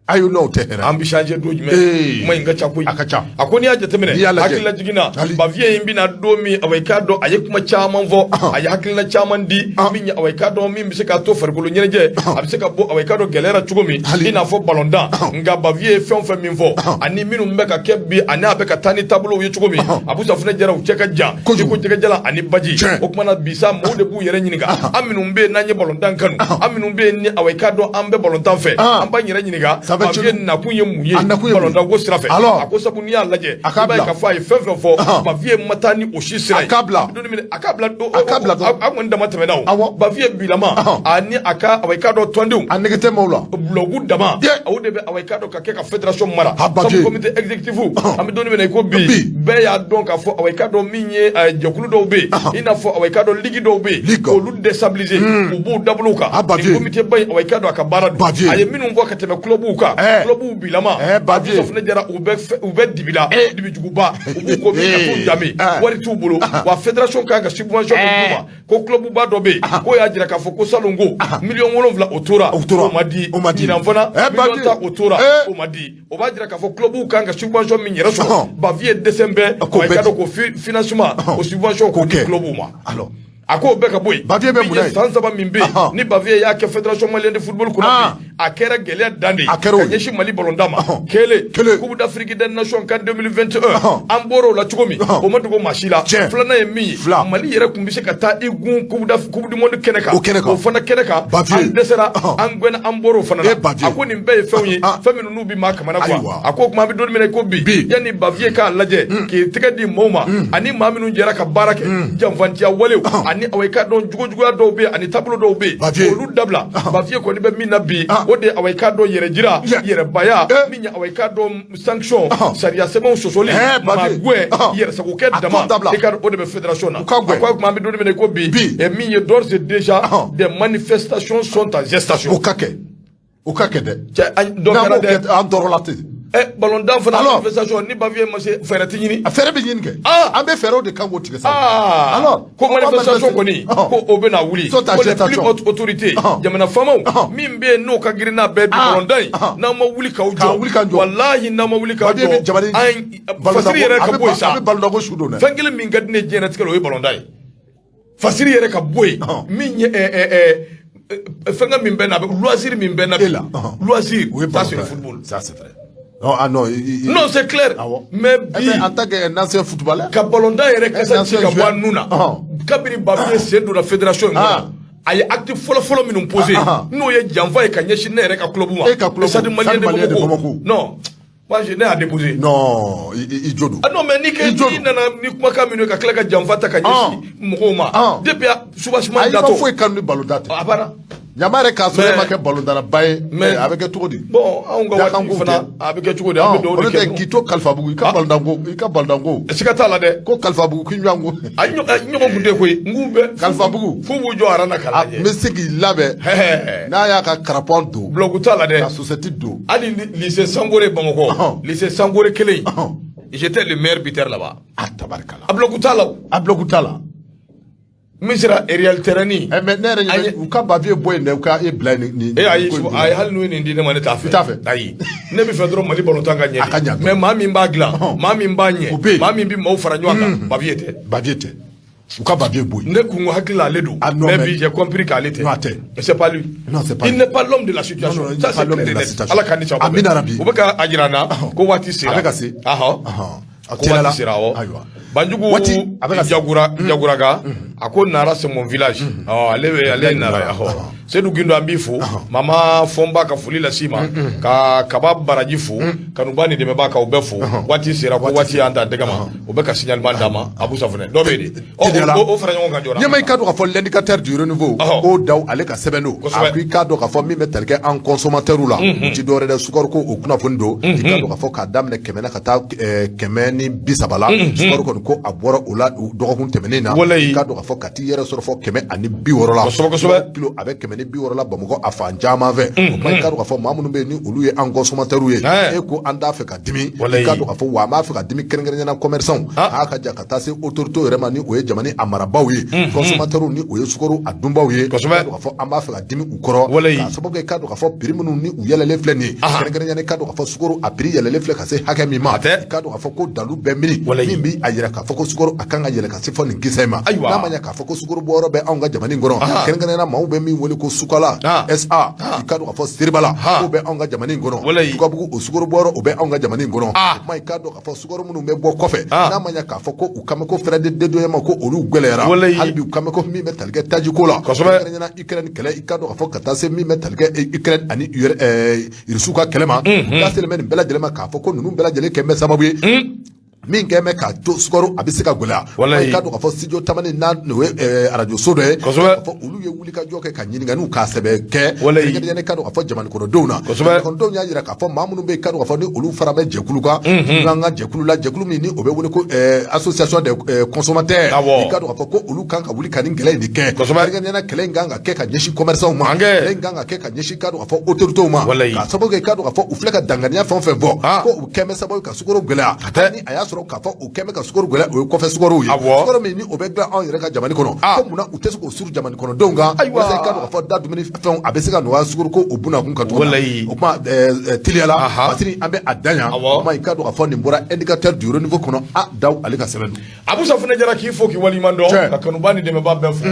ayi, n'o tɛ hɛrɛ. An bɛ changer don jumɛn? Kuma in ka ca koyi. A ka ca. A ko n'i y'a jateminɛ, hakilila jiginna, Bavieux in bɛna don min, awa i k'a dɔn a ye kuma caman fɔ, a ye hakilina caman di, min ye awa i k'a dɔn min bɛ se k'a to farikolo ɲɛnajɛ a bɛ se ka bɔ awa i k'a dɔn gɛlɛya la cogo min, i n'a fɔ balontan. Nka Bavieux ye fɛn o fɛn min fɔ ani minnu bɛ ka kɛ bi, ani a bɛ ka taa ni taabolow ye cogo min, Abu Safunɛ Jara, u cɛ ka jan i ko jɛgɛjalan ani baji. O kumana bi sa, maaw de b'u yɛrɛ ɲininka, an minnu bɛ yen n'an ye balontan kanu, an minnu bɛ yen ni awa i k'a dɔn an bɛ balontan fɛ, an b'an yɛrɛ ɲininka Bavieux nakun ye mun ye balontan ko sira fɛ. A ko sabu n'i y'a lajɛ, i b'a ye k'a fɔ a ye fɛn fɛn fɔ, Bavieux ma taa ni o si sira ye. A k'a bila. A k'a bila. A k'a bila. A kɔni dama tɛmɛna o. Bavieux bilama ani a ka awa i k'a dɔn tɔndenw. A nege tɛ maaw la. Bulɔgu dama. O de bɛ awa i k'a dɔn ka kɛ ka fédération mara. Sabu comité exécutif, an bɛ don min na i ko bi, bɛɛ y'a dɔn k'a fɔ awa i k'a dɔn min ye jɛkulu dɔw bɛ yen, i n'a fɔ awa i k'a dɔn ligue dɔw bɛ yen, k'olu déstabiliser, u b'u dabolo kan. Nin comité ba in, awa i k'a dɔn a ka baara don. A ye minnu fɔ ka tɛmɛ club kan. kan, clubw bilama, Bavieux. Safunɛ Jara, u bɛ dibi la, dibijuguba, u b'u ko min ka t'u jami, wari t'u bolo. Wa fédération kan ka subvention min d'u ma, ko club ba dɔ bɛ yen k'o y'a jira k'a fɔ ko salon ko 7 miliyɔn o tora, O tora. o ma di. O ma di. Ɲinan fana, Bavieux. 10 miliyɔn o tora, o ma di. O b'a jira k'a fɔ clubw kan ka subvention min yɛrɛ sɔrɔ, Bavieux dɛsɛ bɛɛ. K'o wa i bɛɛ ka di. dɔn ko financement, o subvention, k'o di kɛ. clubw ma. Alors A k'o bɛɛ ka bɔ yen. Bavieux bɛ Min mun na ye yen? san 3 min bɛ yen ni Bavieux y'a kɛ Fédération malienne de football kunna bi, a kɛra gɛlɛya dan de ye A kɛra o ka ye. ɲɛsin Mali balontan ma. Kelen, Kelen. Coupe d'Afrique des Nations CAN 2021, an bɔra o la cogo min, Ɔhɔn. o ma dogo maa si la. Tiɲɛ. Filanan ye min ye, Fila. Mali yɛrɛ tun bɛ se ka taa i gun Coupe du monde kɛnɛ kan. O kɛnɛ kan. O fana kɛnɛ kan, Bavieux. an dɛsɛra, an gɛnna, an bɔra o fana la. Eh, Bavieux. A ko nin bɛɛ ye fɛnw ye, fɛn minnu n'u bɛ maa kamana gan. Ayiwa. A ko o tuma an bɛ don min na i ko bi, Bi. yanni Bavieux k'a lajɛ k'i tɛgɛ di maaw ma ani maa minnu jɛra ka baara kɛ, janfantiya walew ani awa i ka dɔn jugujuguya dɔw bɛ yen ani taabolo dɔw bɛ yen, Bavieux. olu dabila. Bavieux kɔni bɛ min na bi, o de ye awa i ka dɔn yɛrɛ jira, yɛrɛbaya, min ye awa i ka dɔn sanction, sariya sɛbɛnw sɔsɔli, Bavieux. maa gɛn, yɛrɛsagokɛ A dama, t'o dabila. i ka dɔn o de bɛ fédération na. U ka gɛn. A ko o tuma an bɛ don min na i ko bi, Bi. et min ye, d'ores et déjà des manifestations sont en gestation. O ka kɛ, o ka kɛ dɛ. Cɛ, an dɔ N'an kɛra m'o dɛ. kɛ, an tɔɔrɔla ten. Ballon fana, Alors. manifestation ni Bavieux ma se, fɛɛrɛ ti ɲini. A fɛɛrɛ bɛ ɲini kɛ. An bɛ fɛɛrɛw de kan k'o tigɛ sa. Alors ko on va manifestation manifester. kɔni, ko o bɛna wuli, Sont en ko les plus gestation. hautes autorités, jamana faamaw min bɛ yen n'o ka girin n'a bɛɛ bi, balontan in, n'aw ma wuli k'aw K'an jɔ, wuli k'an jɔ. Walahi, n'aw ma wuli k'aw Bavieux bɛ jɔ, jamana an fasiri yɛrɛ ka bɔ yen sa. A bɛ balontanko su don dɛ. Fɛn kelen min ka di ne ye diɲɛlatigɛ la, o ye balontan ye. Fasiri yɛrɛ ka bɔ yen, min ye fɛnkɛ min bɛ na, a bɛ loisir min bɛ na E la, bi, loisir, O ye ça c'est le balontan ye. football. Ça, c'est vrai. Non, ah non. Non, c'est clair. Awɔ. Mais Eh bi ben, en tant qu'un ancien footballeur. ka balontan yɛrɛ kasa ci ka bɔ a nun na, kabini Bavieux sen donna fédération in kɔnɔ, a ye acte fɔlɔ-fɔlɔ minnu posé, n'o ye janfa ye ka ɲɛsin ne yɛrɛ ka club ma, E ka club, Stade malien Stade de malien de Bamako. Bamako. Non, moi je ne y'a déposé. Non, i jo don. Ah non, mais ni kɛ I jo n'i don. nana ni kumakan minnu ye ka tila ka janfa ta ka ɲɛsin mɔgɔw ma, depuis soubassement Ayi, i ma datɔ foyi kanu ni balontan tɛ. A banna. Ɲama yɛrɛ k'a sɔrɔ e Mais- ma kɛ balontanaba ye. Mais- A bɛ kɛ cogo di? Bon, anw ka waati Dakanko fana kɛ. a bɛ kɛ cogo di, an bɛ dugawu O de tɛ kɛ. k'i to Kalifabugu, i ka balontanko, i ka balontanko. Siga t'a la dɛ. Ko Kalifabugu k'i ɲɔgɔn ko. A ɲɔgɔn kun tɛ koyi, n k'u bɛ Kalifabugu. f'u b'u jɔ aran na k'a A lajɛ. n bɛ se k'i labɛn. Hɛhɛ. N'a y'a ka crampon don. Bloc t'a la dɛ. Ka chaussette don. Hali lycée Sangore Bamakɔ, lycée Sangore kelen, j'étais le meilleur buteur là-bas. A tabarikala. A bloc t'a la o. A bloc t'a la. Min sera Real terrain. Mais ne yɛrɛ ɲɛ bɛ u ka Bavieux bɔ yen dɛ, u ka e bila yen nin. E ayi ko in. Ayi, hali n'u ye nin di ne ma, ne t'a fɛ. I t'a fɛ? Ayi, ne bɛ fɛ dɔrɔn Mali balontan ka ɲɛ. A ka ɲɛ. Mais maa min b'a dilan, maa min b'a O bɛ ɲɛ, yen. maa min bɛ maaw fara ɲɔgɔn kan, Bavieux tɛ. Bavieux tɛ. U ka Bavieux bɔ yen. Ne kun ko hakili la ale don. Ah non, mais mais- bi j'ai compris k'ale tɛ. Non, a tɛ. Mais c'est pas lui. Non, c'est pas Il lui. n'est pas l'homme de la situation. Non, non, il Ça n'est c'est pas l'homme clair de et la net. situation. Ala k'an ni sababa. Amina rabi. U bɛ ka a jira n na ko waati sera. A bɛ ka se. Ahɔ. A Ko teliyala. waati sera, awɔ. Ayiwa. Banjugu Waati, a bɛ ka se. Jagura Jaguraga, a ko Nara c'est mon village. Ɔ, ale bɛ, ale ye Nara ye. Ahɔ. Seydou Guindo, an b'i fo. Mama Fɔnba ka foli las'i ma. Ka Kaba Baraji fo. Kanuba ni dɛmɛba k'aw bɛɛ fo. Waati sera ko waati y'an ta dɛgɛ ma. O bɛ ka signalement d'an ma. Abu Safunɛ. Dɔ bɛ yen de. Ɔ, Teliyala. o fara ɲɔgɔn kan joona. Ɲɛma, i k'a dɔn k'a fɔ L'indicateur du renouveau, k'o daw ale ka sɛbɛn don. A ko i k'a dɔn k'a fɔ min bɛ tali kɛ an consommateur la, o ti dɔwɛrɛ dɛ, sukaro ko o kunnafoni don. I k'a dɔn k'a fɔ k'a daminɛ 100 na ka taa 130 la, sukaro kɔni ko a bɔra o la dɔgɔkun tɛmɛnen na. Walayi. I k'a dɔn k'a fɔ ka t'i yɛrɛ sɔrɔ fɔ 160 la. Kosɛbɛ, kosɛbɛ. Kilo a bɛ 160 la Bamakɔ a fan caman fɛ. O kuma, i k'a dɔn k'a fɔ maa minnu bɛ yen ni olu ye an consommateur ye, e ko an t'a fɛ ka dimi. I k'a dɔn k'a fɔ wa an b'a fɛ ka dimi, kɛrɛnkɛrɛnnenya la commerçant, a ka ja ka taa se autorité yɛrɛ ma, ni o ye jamana a marabaaw ye, consommateur ni o ye sukaro a dunbaw ye. I k'a dɔn k'a fɔ an b'a fɛ ka dimi u kɔrɔ k'a sababu kɛ, i k'a dɔn k'a fɔ prix minnu ni u yɛlɛlen filɛ nin ye, kɛrɛnkɛrɛnnenya la, i k'a dɔn k'a fɔ sukaro a prix yɛlɛlen filɛ ka se hakɛ min ma, A tɛ. i k'a dɔn k'a fɔ ko dalu bɛɛ mini min bi a yira k'a fɔ ko sukaro a kan ka yɛlɛ ka se fɔ nin kisɛ in ma. N'a ma ɲɛ k'a fɔ ko sukaro bɔyɔrɔ bɛ anw ka jamana in kɔnɔ, kɛrɛnkɛrɛnnenya la maaw bɛ min wele ko Sukala SA, i k'a dɔn k'a fɔ Seribala, k'o bɛ anw ka jamana in kɔnɔ, Dugabugu o sukaro bɔyɔrɔ, o bɛ anw ka jamana in kɔnɔ. O kuma, i k'a dɔn k'a fɔ sukaro minnu bɛ bɔ kɔfɛ, n'a ma ɲɛ k'a fɔ ko u kan bɛ ko frais de dédouanement ko olu gɛlɛyara, hali bi u kan bɛ ko min bɛ tali kɛ tajiko la, kɛrɛnkɛrɛnnenya la Ukraine kɛlɛ, i k'a dɔn k'a fɔ ka taa se min bɛ tali kɛ Ukraine ani Rusiw ka kɛlɛ ma, u da selen bɛ nin bɛɛ lajɛlen ma k'a fɔ ko ninnu bɛɛ lajɛlen kɛ bɛ sababu ye. Min kɛn bɛ k'a to sukaro a bɛ se ka gɛlɛya. Walayi. I k'a dɔn k'a fɔ studio Tamani n'a o ye arajo so dɔ ye. Kosɛbɛ. K'a fɔ olu ye wulikajɔ kɛ ka ɲininkaliw k'a sɛbɛ kɛ. Walayi. Kɛrɛnkɛrɛnnenya i k'a dɔn k'a fɔ jamana kɔnɔdenw na. Kosɛbɛ. Jamana kɔnɔdenw y'a jira k'a fɔ maa minnu bɛ yen i k'a dɔn k'a fɔ ni olu fara bɛ jɛkulu kan. An ka jɛkulu la, jɛkulu min ni o bɛ wele ko association des consommateurs. Awɔ. I k'a dɔn k'a fɔ ko olu kan ka wuli ka nin kɛlɛ in de kɛ. Kosɛbɛ. Kɛrɛnkɛrɛnnenya kɛlɛ in kan ka kɛ ka ɲɛsin commerçants ma. An kɛ. Kɛlɛ in kan ka kɛ ka ɲɛsin i k'a dɔn k'a fɔ autorités ma. Walayi. K'a sababu kɛ i k'a dɔn k'a fɔ u filɛ ka danganiya fɛn o fɛn bɔ. Ah. Ko u kɛn bɛ sababu ye ka sukaro gɛlɛya. Tɛ. Ni a y'a sɔrɔ k'a fɔ u kɛn bɛ ka sukaro gɛlɛya, o ye kɔfɛ sukaro ye. Awɔ. Sukaro min ni o bɛ dilan anw yɛrɛ ka jamana kɔnɔ. Ah. Ko munna u tɛ se k'o suru jamana kɔnɔdenw kan. Ayiwa. Walasa i k'a dɔn k'a fɔ da dumuni fɛnw a bɛ se ka nɔgɔya sukaro ko o bunakun kan cogo min na. Walayi. O kuma teliya la. Aha. Basiri an bɛ a dan yan. Awɔ. O kuma i k'a dɔn k'a fɔ nin bɔra indicateur du renouveau kɔnɔ a daw ale ka sɛbɛn don. Abu Safunɛ Jara, k'i fo k'i waleɲuman dɔn. Tiɲɛ. Ka kanuba ni dɛmɛba bɛɛ fo.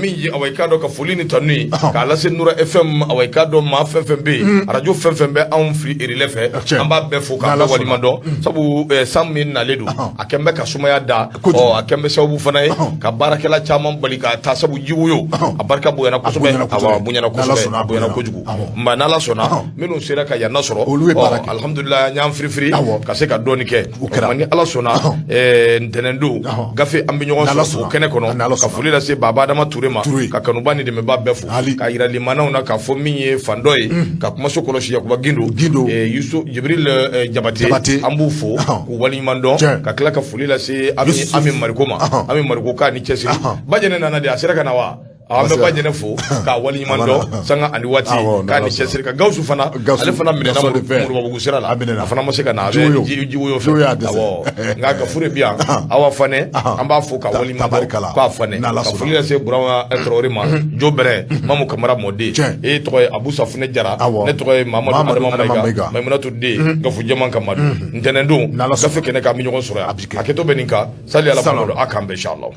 Min ye awa i k'a dɔn ka foli ni tanu ye Ɔhɔn. k'a lase Nura FM, awa i k'a dɔn maa fɛn fɛn bɛ yen, arajo fɛn fɛn bɛ anw fili relais fɛ, Tiɲɛ. an b'a bɛɛ fo k'a N'Ala bɛɛ waleɲuman sɔnna. dɔn, sabu san min nalen don, a kɛn bɛ ka sumaya da. Kojugu. Ɔ, a kɛn bɛ sababu fana ye Ɔhɔn. ka baarakɛla caman bali ka taa, sabu jiwoyo Ɔhɔn. a barika bonyana kosɛbɛ. Bonyana kosɛbɛ. Awɔ, a bonyana N'Ala kosɛbɛ, sɔnna, a bonyana a bonyana. kojugu. Awɔ. Nka n'Ala sɔnna, Ɔhɔn. minnu sera ka yan sɔrɔ, Olu ye baara ɔ, kɛ. alhamdulilayi, an y'an firifiri Awɔ. ka se ka dɔɔni kɛ. O kɛra. O tuma ni Ala sɔnna, Ɔhɔn. Ntɛnɛn don, Ɔhɔn. gafe an bɛ ɲɔgɔn N'Ala sɔrɔ o sɔnna. kɛnɛ kɔnɔ, N'Ala ka sɔnna. foli lase Baba Adama Ture ma, Ture. ka kanuba ni dɛmɛba bɛɛ fo, Ali. ka yira limanaw na k'a fɔ min ye fan dɔ ye ka kumaso kɔlɔsi, Yakuba Gindo. Gindo. Yusuf Jibril Jabate. Jabate. An b'u fo Ɔhɔn. k'u waleɲuman dɔn, Tiɲɛ. ka tila ka foli lase Ami Yusuf. Ami Mariko ma. Ɔhɔn. Ami Mariko k'a ni cɛsiri. Ɔhɔn. Bajɛnɛ nana de, a sera ka na wa? An bɛ Basi- Bajɛnɛ fo k'a waleɲuman dɔn sanga ani waati, Awɔ, k'a ni n'Ala cɛsiri. Ka Gawusu fana, Gawusu. ale fana minɛna Gawusu de fɛ. Moribabugu sira la. A minɛna. A fana ma se ka na, a bɛ Jiwoyo. jiwoyo fɛ. Jiwoyo y'a dɛsɛ. Awɔ, nka Gafure bi yan, Awa Fanɛ, an b'a fo ka waleɲuman dɔn, Tabarikala. k'a Fanɛ, N'Ala ka sɔnna. foli lase Burama Traoré ma, Jo Bɛrɛ Mamu Kamara mɔden. Tiɲɛ. E tɔgɔ ye Abu Safunɛ Jara. Awɔ. Ne tɔgɔ ye Mamadu Mamadu Adama Adama Mayiga, Mayiga. Mayimunatu den Gafu Jɛman Kamadu. Ntɛnɛn don, N'Ala sɔnna. gafe kɛnɛ kan, an bɛ ɲɔgɔn sɔrɔ yan. A bi kɛ. Hakɛto bɛ nin kan, sali Ala. Salam. Mamadu a k'an bɛn, inshallah.